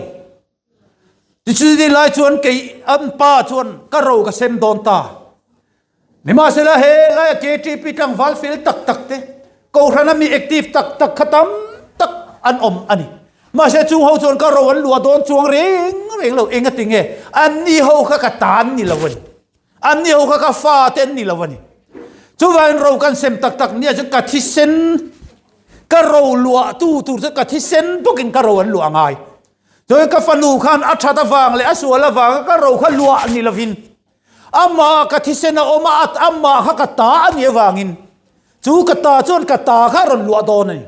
Tichuti lai chuan kei an pa chuan ka ro ka sem dawn ta. Nimahsela he laia KTP tlangval fel tak tak te, Kohhrana mi active tak tak kha tam tak an awm a ni. Mahse chung ho chuan ka ro an luah dawn chuang reng reng lo, engati nge? Anni ho kha ka tan ni lo a ni. Anni ho kha ka fa te an ni lo a ni. Chuvangin ro kan sem tak tak nia chuan ka thisen, ka ro luahtu tur chu ka thisen bawkin ka ro an luah ngai. Chuan ka fanu khan a that avang leh a sual avanga ka ro kha luah ni lovin amah ka thisen a awm a, amah kha ka ta a nih avangin chu ka ta chuan ka ta kha a rawn luah dawn a ni.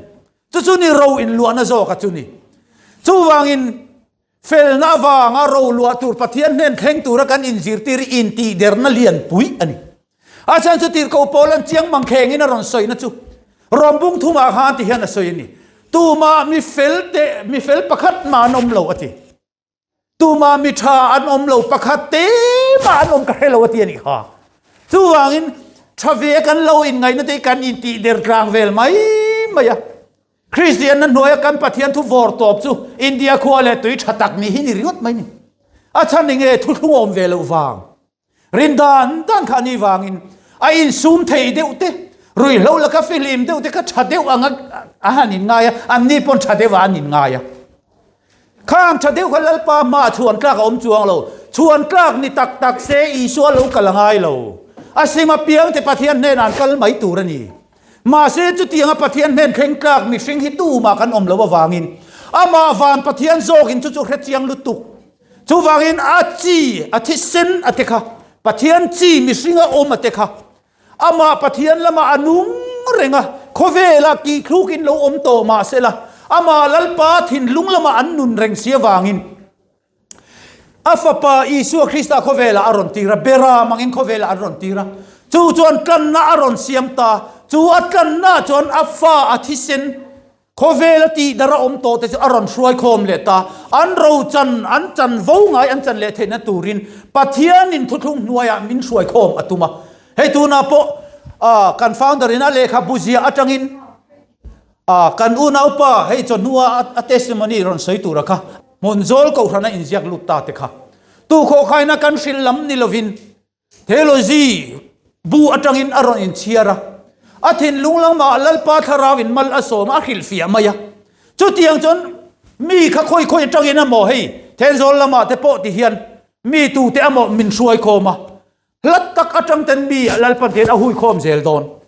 Chu chu ni ro inluahna zawk a chu ni. Chuvangin felna avanga ro luah tur Pathian hnen thleng tura kan inzirtir hi intihderna lianpui a ni. A chhan chu tirhkoh pawl an chiang mang khengin a rawn sawina chu Rom bung thumah khan ti hian a sawi a ni. Tumah mi fel te, mi fel pakhat mah an awm lo a ti. Tumah mi tha an awm lo pakhat te mah an awm ka hre lo a ti a nih kha. Chuvangin tha ve kan lo inngaihna te hi kan intihder tlang vel mai mai a. Kristianna hnuaia kan Pathian thu vawr tawp chu India khua leh tui tha tak ni hi ni ringawt mai ni. A chhan enge thuthlung awm ve loh vang. Rin dan dan kha ani vangin a insum thei deuh te, ruihhlo laka fihlim deuh te kha tha deuh anga a han inngai a, anni pawn tha deuh ah an inngai a. Khang tha deuh kha Lalpa hmaah chhuan tlak a awm chuang lo, chhuan tlak ni tak tak se Isua lo kal a ngai lo. A sim apiang te Pathian hnenah an kal mai tur a ni. Mahse chutianga Pathian hnen thleng tlak mihring hi tumah kan awm lo avangin amah van Pathian zawkin chu chu hrechiang lutuk. Chuvangin a chi, a thisen a te kha, Pathian chi mihringa awm a te kha, amah Pathian lamah a nung reng a, khawvelah kihthluk in lo awm tawh mah sela, amah Lalpa thinlung lamah an nun reng si avangin a Fapa Isua Krista khawvelah a rawn tir a, beram angin khawvelah an rawn tir a, chu chuan tlanna a rawn siam ta, chu a tlanna chuan a fa a thisen, Khawvela tih dar a awm tawh te chu a rawn hruai khawm leh ta. An ro chan, an chan vo ngai an chan leh theihna turin Pathianin thuthlung hnuaiah min hruai khawm a tum a. Hei tunah pawh kan founder in a lehkhabu ziah atangin kan unaupa hei chawhnua a testimony rawn sawi tura kha hmun zawl kohhrana inziak lut ta te kha tukhawhkhaina kan hrilh lam ni lovin Theology bu atangin a rawn inchhiar a, a thinlung lamah Lalpa Thlarauin mal a sawm a, a hrilhfiah mai a. Chutiang chuan mi kha khawi khawi atangin emaw hei Thenzawl lamah te pawh ti hian mi tute emaw min hruai khawm a, hla tak atang ten mi Lalpa tian a hui khawm zel dawn.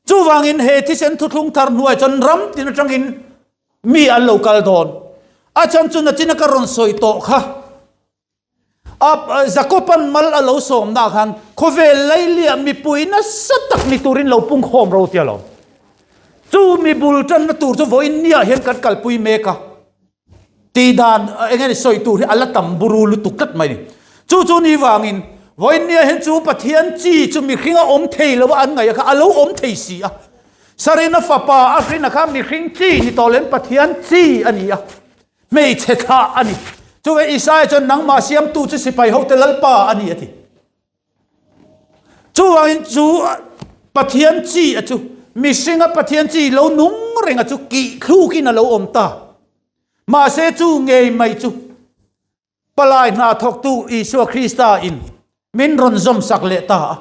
Chuvangin he thisen thuthlung thar hnuai chuan ram tin atangin mi an lo kal dawn. A chhan chu nachina ka rawn sawi tawh kha. A Jakoban mal a lo sawmna khan khawvel lailiah mipui nasa tak ni turin lo pung khawm ro tia lo. Chu mi bul tanna tur chu vawiin niah hian kan kalpui mek a. Tihdan eng nge sawi tur hi a la tam buru lutuk tlat mai ni. Chu chu ni vangin vawiin niah hian chu Pathian chi chu mihring a awm thei lo a an ngaih a kha a lo awm thei si a. Sarina fapa a hrina kha mihring chi ni tawh lem Pathian chi a ni a. Hmeichhe thlah a ni. Chuvei Isaia chuan nangmah siamtu chu sipai hote Lalpa a ni a ti. Chuvangin chu Pathian chi a chu mihringa Pathian chi lo nung reng a chu kih thlukin a lo awm ta. Mahse chu ngei mai chu palai hna thawktu Isua Krista in Min rawn zawm sak leh ta a.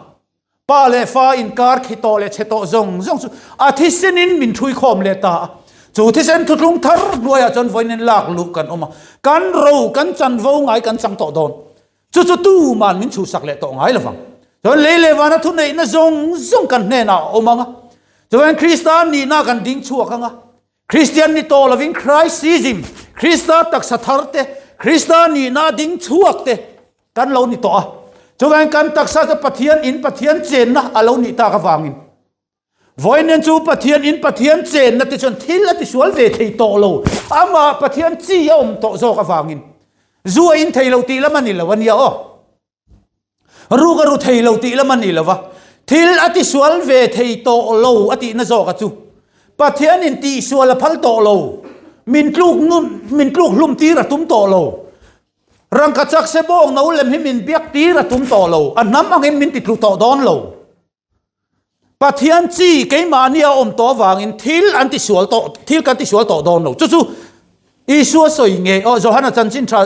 Pa leh fa inkar khi tawh leh chhe tawh zawng zawng chu a thisenin min ṭhui khawm leh ta a. Chu thisen thuthlung thar hnuaiah chuan vawiin lak luh kan awm a. Kan ro, kan chanvo ngai kan chang tawh dawn. Chu chu tuman min chhuhsak leh tawh ngai lovang. Chuan lei leh vana thuneihna zawng zawng kan hnenah a awm ang a. Chuan Krista nihna kan ding chhuak ang a. Kristian ni tawh lovin Christism, Krista taksa thar te, Krista nihna ding chhuak te kan lo ni tawh a. Chuvangin kan taksa chu Pathian in Pathian chenna a lo nih tak avangin vawiin chu Pathian in Pathian chenna te chuan thil a tisual ve thei tawh lo. Amah Pathian chi a awm tawh zawk avangin zu a in thei lo tih lam a ni lo a nia aw. Ruk a ru thei lo tih lam a ni lo va, thil a tisual ve thei tawh lo a tihna zawk a chu. Pathianin tihsual a phal tawh lo, min tluk nun, min tluk hlum tir a tum tawh lo. Rangkachak se bawng no lem hi min biak tir a tum tawh lo, a hnam angin min titlu tawh dawn lo. Pathian chi keimahni a awm tawh avangin thil an tisual tawh, thil kan tisual tawh dawn lo. Chu chu Isua sawi nge aw Johana chanchin tha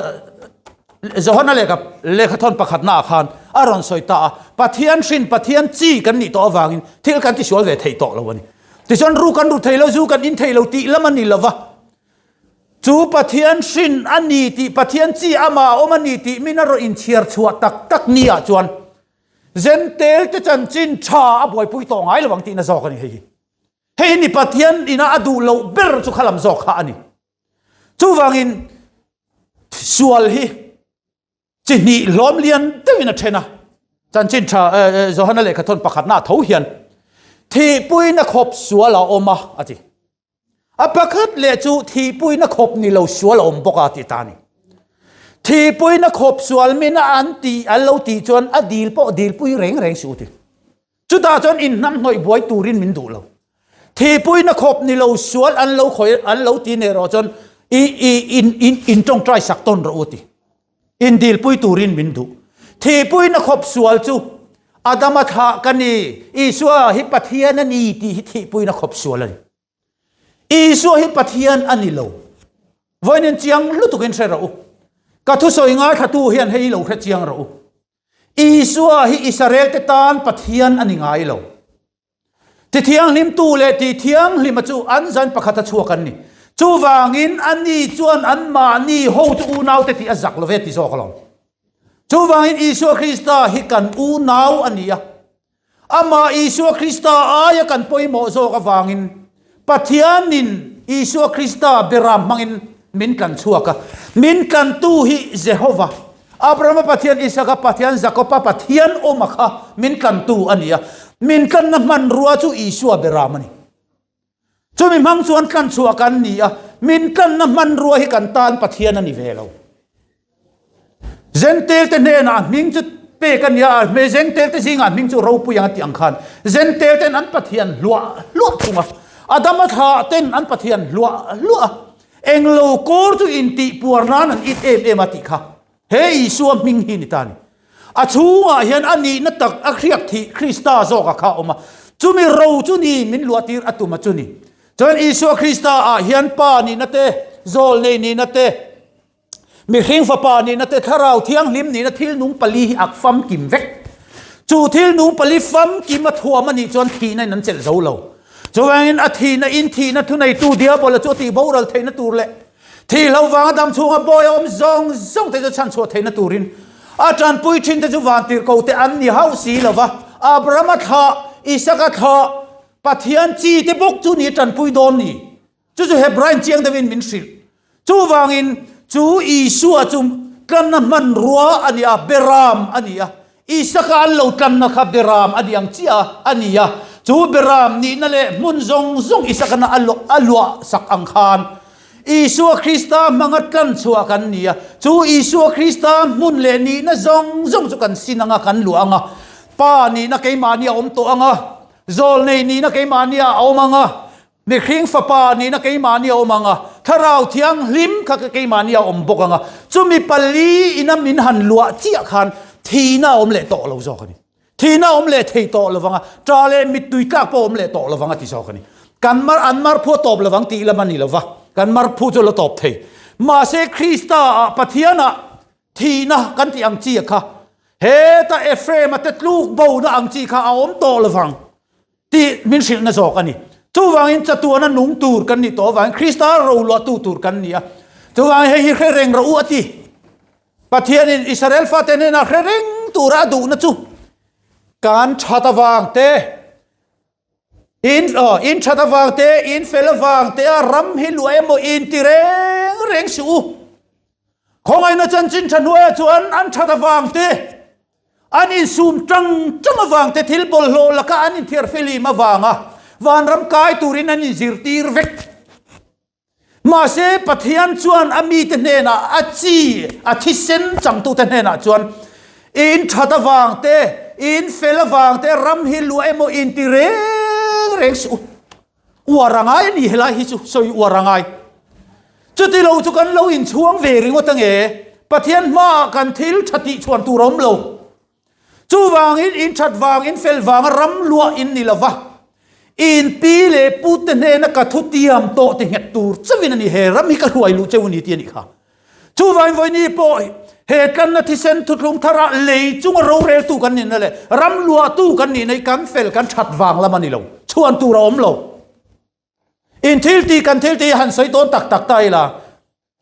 Johana lehkha lehkhathawn pakhatna ah khan a rawn sawi ta a, Pathian hrin Pathian chi kan nih tawh avangin thil kan tisual ve thei tawh lo a ni. Tichuan ru kan ru thei lo, zu kan in thei lo tih lam a ni lo va. Chu Pathian hrin a ni tih Pathian chi amah a awm a ni tih min a rawn inchhiar chhuah tak tak ni ah chuan Zentel te chanchin tha a buaipui tawh ngai lo ang tihna zawk a ni hei hi. Hei hi ni Pathian ina a duh loh ber chu khalam zawk kha a ni. Chuvangin Sual hi chi hnih hlawm lian deuhin a then a. Chanchin tha Johana lehkhathawn pakhatna tho hian thihpuina khawp sual a awm a a ti. A pakhat leh chu thihpuina khawp ni lo sual a awm bawk a ti ta a ni. Thihpuina khawp sual mina an ti an lo tih chuan a dil pawh dilpui reng reng suh u ti. Chutah chuan inhnamhnawih buai turin min duh lo. Thihpuina khawp ni lo sual an lo khawih an lo ti nih erawh chuan i i in in in tawngtai sak tawn rawh u ti. Indilpui turin min duh. Thihpuina khawp sual chu Adama thlah ka ni, Isua hi Pathian a ni tih hi thihpuina khawp sual a ni. Isua hi Pathian a ni lo. Vawiin chiang lutukin hre rawh u. Ka thusawi ngaithlatu hian hei lo hre chiang rawh u. Isua hi Israel te tan Pathian a ni ngai lo. Tithianghlimtu leh tithianghlima chu an zan pakhata chhuak an ni. Chuvangin ani chuan anmahni hotu unaute tih a zak lo ve ti zawk alawm. Chuvangin Isua Krista hi kan unau a ni a. Amah Isua Krista aia kan pawimawh zawk avangin Pathianin Isua Krista beram hmangin min tlan chhuak a. Min tlantu hi Jehova, Abrahama Pathian, Isaka Pathian, Jakoba Pathian awma kha min tlantu a ni a. Min tlanna hmanrua chu Isua beram a ni. Chumi hmang chuan tlan chhuah kan ni a, min tlanna hmanrua hi kan tan Pathian a ni ve lo. Zentelte hnenah hming chu pek a ni a, Zentelte zingah hming chu ropui ang a tih ang khan Zentelten an Pathian hluah hluah thung a, Adama thlah ten an Pathian hluah hluah a, englo kawr chu intih puar nan an it em em a tih kha he Isua hming hi ni ta a ni. A chhungah hian a nihna tak a hriak thih Krista zawka kha a awm a, chumi ro chu ni min luahtir a tum a chu ni. Chuan Isua Krista ah hian Pa nihna te, Zawlnei nihna te, Mihring fapa nihna te, Thlarau Thianghlim nihna thil nung pali hi a famkim vek. Chu thil nung pali famkim a thuam a nih chuan thihna in an chelh zo lo. Chuvangin a thihna in thihna thuneitu Diabola chu a tih boral theihna tur leh thih lo vanga dam chhunga bawi a awm zawng zawng te chu chhanchhuah theihna turin a tanpui thin te chu vantirhko te an ni hauh si lo va. Abrahama thlah, Isaka thlah, Pathian chi te bawk chu ni a tanpui dawn ni. Chu chu Hebrain chiang deuhin min hrilh. Chuvangin chu Isua chu tlanna hmanrua a ni a, beram a ni a. Isaka an lo tlanna kha beram a ni ang chiah a ni a. Chu beram nihna leh hmun zawng zawng Isakana a luah sak ang khan Isua Krista hmanga tlan chhuah kan ni a. Chu Isua Krista hmun leh nihna zawng zawng chu kan sin anga kan luah anga. Pa nihna keimahni a awm tawh anga, zawlnei nihna keimahni a awm anga, Mihring fapa nihna keimahni a awm ang a, Thlarau Thianghlim kha keimahni a awm bawk ang a, chumi pali ina min han luah chiah khan thihna a awm leh tawh lo zawk a ni. Thihna a awm leh thei tawh lo vang a, ṭah leh mittui tlak pawh a awm leh tawh lo vang a ti zawk a ni. Kan mar an mar phu a tawp lo vang tih lam a ni lo va, kan mar phu chu a la tawp thei. Mahse Krista ah Pathianah thihna kan tih ang chi a kha, heta Ephraim-a te tluk bona ang chi kha a awm tawh lo vang. Tih min hrilhna zawk a ni. Chuvangin chatuana nung tur kan nih tawh avangin Krista roluahtu tur kan ni a. Chuvangin hei hi hre reng rawh u a ti. Pathianin Israel fate hnenah hre reng tura a duhna chu kan that avang te, in aw in that avang te, in fel avang te a ram hi luah emaw in ti reng reng suh u. Khawngaihna chanchin tha hnuaiah chuan an that avang te, An insum tang tang avang te thil bawlhhlawh laka an inthiar filim avanga vanram kai turin an inzirtir vek. Mahse, Pathian chuan a mite hnenah a chi, a thisen changtute hnenah chuan i inthat avang te, i infel avang te ram hi luah emaw inti reng reng suh u. Uar a ngai a ni helai hi chu sawi uar a ngai. Chuti lo chu kan lo inchhuang ve ringawt ange, Pathian hmaah kan thil tha tih chhuan tur a awm lo. Chuvangin in that vang, in fel vanga ram luah in ni lova, in pi leh pute hnena ka thu tiam tawh ti nghet tur chauhin a ni, he ram hi ka hruai luh cheu a ni tih a nih kha. Chuvangin vawiini pawh he tlanna thisen thuthlung tharah lei chunga roreltu kan nihna leh ram luahtu kan nihna hi kan fel kan that vang lam a ni lo, chhuan tur a awm lo. In thil tih kan thil tih han sawi dawn tak tak ta ila,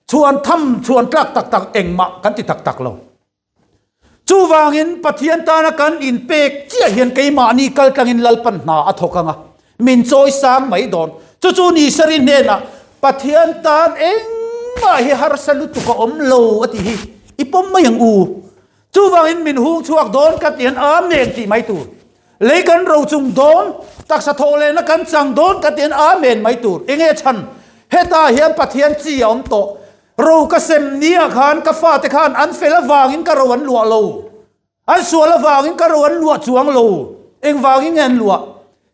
chhuan tham chhuan tlak tak tak engmah kan ti tak tak lo. Chuvangin Pathian tana kan inpek chiah hian keimahni kaltlangin Lalpan hna a thawk ang a, min chawi sang mai dawn. Chu chu ni Sari hnenah Pathian tan eng Engmah hi harsa lutuk a awm lo a tih hi i pawm mai ang u. Chuvangin min hung chhuak dawn ka ti an Amen tih mai tur. Lei kan ro chung dawn, taksa thawh lehna kan chang dawn ka ti an Amen mai tur. Enge chhan? Hetah hian Pathian chi a awm tawh. Ro ka sem nia khan ka fate khan an fel avangin ka ro an luah lo. An sual avangin ka ro an luah chuang lo. Engvangin nge an luah?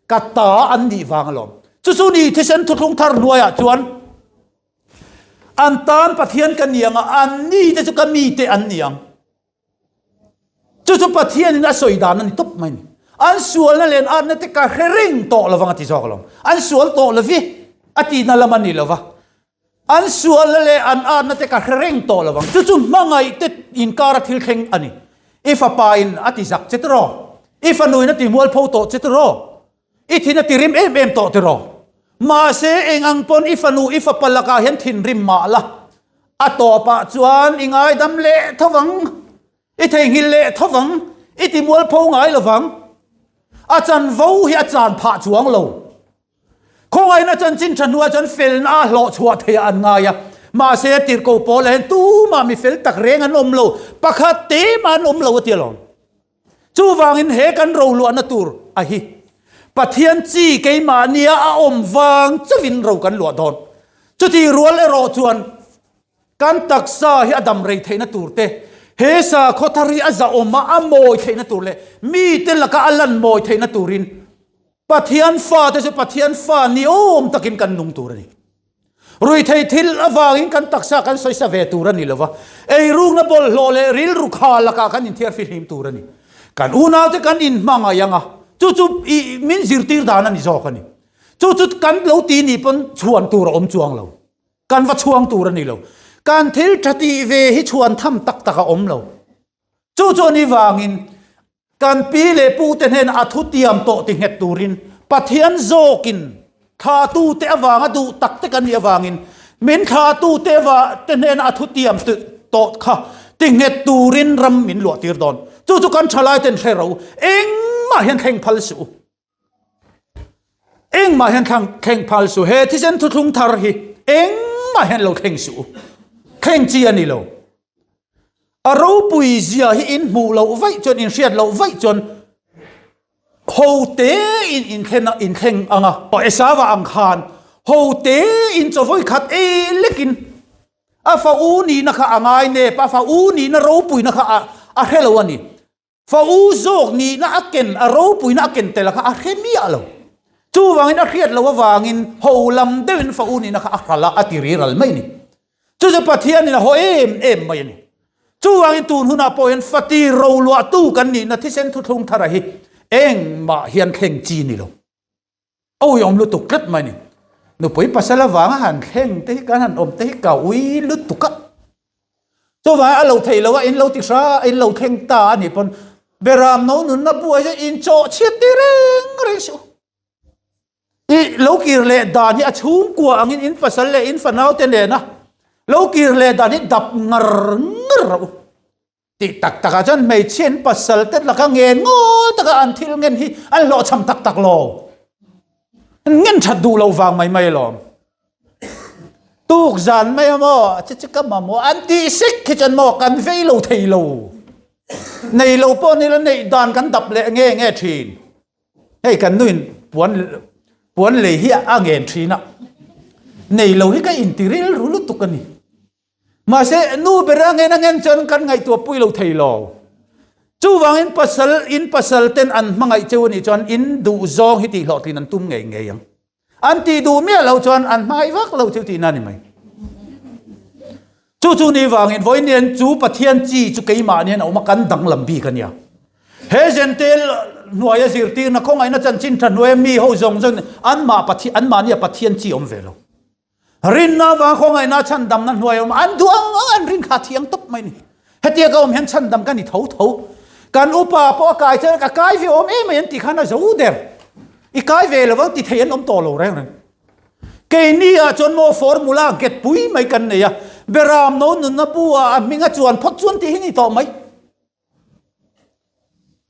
Ka ta an nih vang alawm. Chu chu ni thisen thuthlung thar hnuaiah chuan an tan Pathian ka ni ang a, an ni te chu ka mi te an ni ang. Chu chu Pathianin a sawi dan a ni tawp mai ni. An sualna leh an atna te ka hre reng tawh lovang a ti zawk alawm. An sual tawh lovi a tihna lam a ni lova. An sualna leh an atna te ka hre reng tawh lovang. Chu chu hmangaih te inkara thil thleng a ni. I fapa in a ti zak che tiraw? I fanu in a ti mualpho tawh che tiraw? I thin a ti rim em em tawh tiraw? Mahse eng ang pawn i fanu i fapa lakah hian thinrim mah la, a tawpah chuan i ngaidam leh tho vang, i theihnghilh leh tho vang, i ti mualpho ngai lovang. A chanvo hi a chan phah chuang lo. Khawngaihna chanchin tha hnuah chuan felna a hlawh chhuah theih an ngai a, mahse tirhkoh pawl ah hian tumah mi fel tak reng an awm lo, pakhat te mah an awm lo a ti alawm. Chuvangin he kan roluahna tur a hi Pathian chi keimahnia a awm vang chauhin ro kan luah dawn. Chutih rual erawh chuan kan taksa hi a dam rei theihna tur te, he sakhaw thar hi a zahawm a, a mawi theihna tur leh mite laka a lan mawi theihna turin Pathian fate chu Pathian fa ni awm takin kan nung tur a ni. Ruithei thil avangin kan taksa kan sawisa ve tur a ni lova, eirukna bawlhhlawh leh rilru kha lakah kan inthiar fihlim tur a ni. Kan unaute kan inhmangaih ang a, chu chu i min zirtir dan a ni zawk a ni. Chu chu kan lo ti nih pawn chhuan tur a awm chuang lo. Kan va chhuang tur a ni lo. Kan thil tha tih ve hi chhuan tham tak tak a awm lo. Chu chu a ni vangin Kan pi leh pute hnena a thutiam tawh ti nghet turin Pathian zawkin thlahtute avanga duh tak te kan nih avangin min thlahtute te hnena a thutiam tawh kha ti nghet turin ram min luah tir dawn. Chu chu kan thalai ten hre ro engmah hian thleng phal suh u. Engmah hian thleng phal suh. He thisen thuthlung thar hi engmah hian lo thleng suh u. Thleng chi a ni lo. A ropui zia hi in hmuh loh vaih chuan, in hriat loh vaih chuan ho te in inthlen a, inthleng ang a. Esava ang khan ho te in chaw khat ei lekin a fa u nihna kha a ngai nep, a fa u nihna ropuina kha a hre lo a ni. Fa u zawk nihna a ken, a ropuina a ken tel kha a hre miah lo. Chuvangin a hriat loh avangin ho lam deuhin fa u nihna kha a hral a, a ti riral mai a ni. Chu chu Pathianin a haw em em mai a ni. Chuvangin tun hunah pawh hian fati roluahtu kan nihna thisen thuthlung thara hi engmah hian thleng chi ni lo. Awiawm lutuk tlat mai ni. Nupui pasal avanga han thleng te hi kan han awm te hi ka ui lutuk a. Chuvangin a lo theih lo a, in lo ti hra, in lo thleng ta a nih pawn Beram no nunna buai chu in chawh chhiat ti reng reng suh. I lo kir leh dan hi a chhungkua angin in pasal leh in fanau te nena lo kir leh dan hi dap ngar ngar rawh u. Tih tak takah chuan hmeichhia in pasal te laka ngen ngawl taka an thil ngen hi an hlawhchham tak tak lo. An ngen that duh lo vang mai mai alawm. Tuk zan mai a maw, che che ka mamawh an tih sek khi chuan maw kan vei lo thei lo. Nei lo pawh nila neih dan kan dap leh nge nge thin. Hei kan nuin puan puan lei hi a ngen thin a. Nei lo hi ka inti rilru lutuk a ni. Mahse, nu ber a ngen a ngen chuan kan ngaihtuah pui lo thei lo. Chuvangin pasal, in pasal ten an hmangaih cheu a nih chuan in duh zawng hi tih hlawhtlin an tum ngei ngei ang. An tih duh miah loh chuan an hmangaih vak lo cheu tihna a ni mai. Chu chu ni vangin vawiin hian chu Pathian chi chu keimah nian a awm a, kan danglam bik a nia. He Jentail hnuaia zirtirna khawngaihna chanchin tha hnuaia mi ho zawng zawng anmah Pathian, anmahnia Pathian chi awm ve lo. Rinna avanga khawngaihna chhandamna hnuai awm an duh ang ang an rin kha thiang tawp mai ni. Hetia ka awm hian chhandam ka ni tho tho. Kan upa pawh a kai chuan ka kai ve awm em mai an tih khan a zo der. I kai ve lo vang ti thei an awm tawh lo reng reng. Keini ah chuan maw formula get pui mai kan nei a, Beram no nunna bu ah a hming a chuan phawt chuan tih hi ni tawh mai.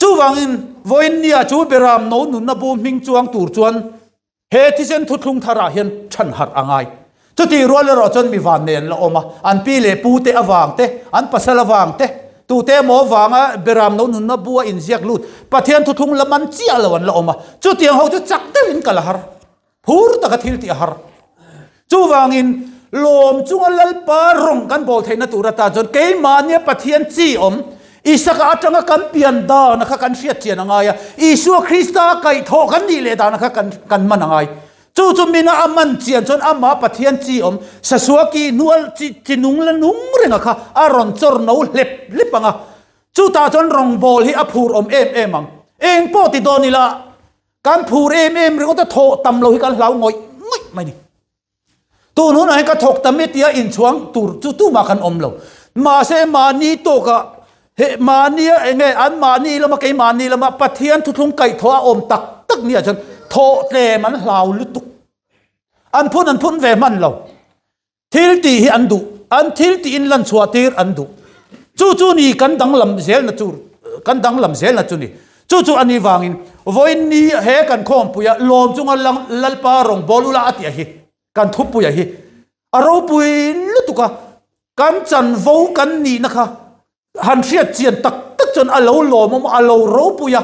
Chuvangin vawiin ni ah chu Beram no nunna bu hming chuang tur chuan He thisen thuthlung tharah hian chhan harh a ngai. Chutih rual erawh chuan mi vannei an la awm a, an pi leh pu te avang te, an pasal avang te, tute emaw avanga beram no nunna bu a inziak lut Pathian thuthlung la man chiah lo an la awm a, chutiang ho chu chak deuhin kal a har, phur taka thil tih a har. Chuvangin lawm chunga Lalpa rawng kan bawl theihna tur atan chuan keimahnia Pathian chi awm Isaka atanga kan pian dana kha kan hriat chian a ngai a, Isua Krista kaihthawh kan nih leh dana kha kan man a ngai. Chu chu mina a man chian chuan amah Pathian chi awm Sasua ki hnual chi chi nung la nung renga kha a rawn chawr no hlep hlep ang a. Chutah chuan rawngbâwl hi a phur awm em em ang. Eng pawh ti dawn ila kan phur em em ringawt a thawh tam lo hi kan hlau ngawih ngawih mai ni. Tun hunah hian ka thawk tam e tia inchhuang tur chu tumah kan awm lo. Mahse mahni tawkah he mahnia eng nge an mahni lama keimahni lama Pathian thuthlung kaihthawh a awm tak tak nia chuan thawh tlem an hlau lutuk. An phun an phun ve hman lo. Thil tih hi an duh. An thil tihin lan chhuah tir an duh. Chu chu ni kan danglam zelna chu kan danglam zelna chu ni. Chu chu a nih vangin vawiin ni he kan khawmpuia lawm chunga Lalpa rawngbâwl ula a tih a hi, kan thupuia hi a ropui lutuk a, kan chanvo kan nihna kha han hriat chian tak tak chuan a lo lawmawm a, a lo ropui a,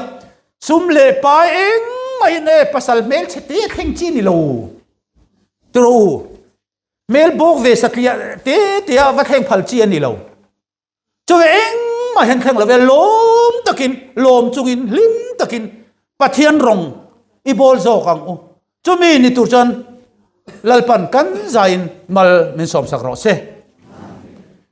sum leh pai engmahin e pasal hmelchhe te thleng chi ni lo tiraw u, hmel bawk ve satliah te te a va thleng phal chi a ni lo. Chuve engmah hian thleng lo ve, lawm takin, lawm chungin, hlim takin Pathian rawng i bawl zawk ang u. Chumi ni tur chuan Lalpan kan zaiin mal min sawmsak rawh se.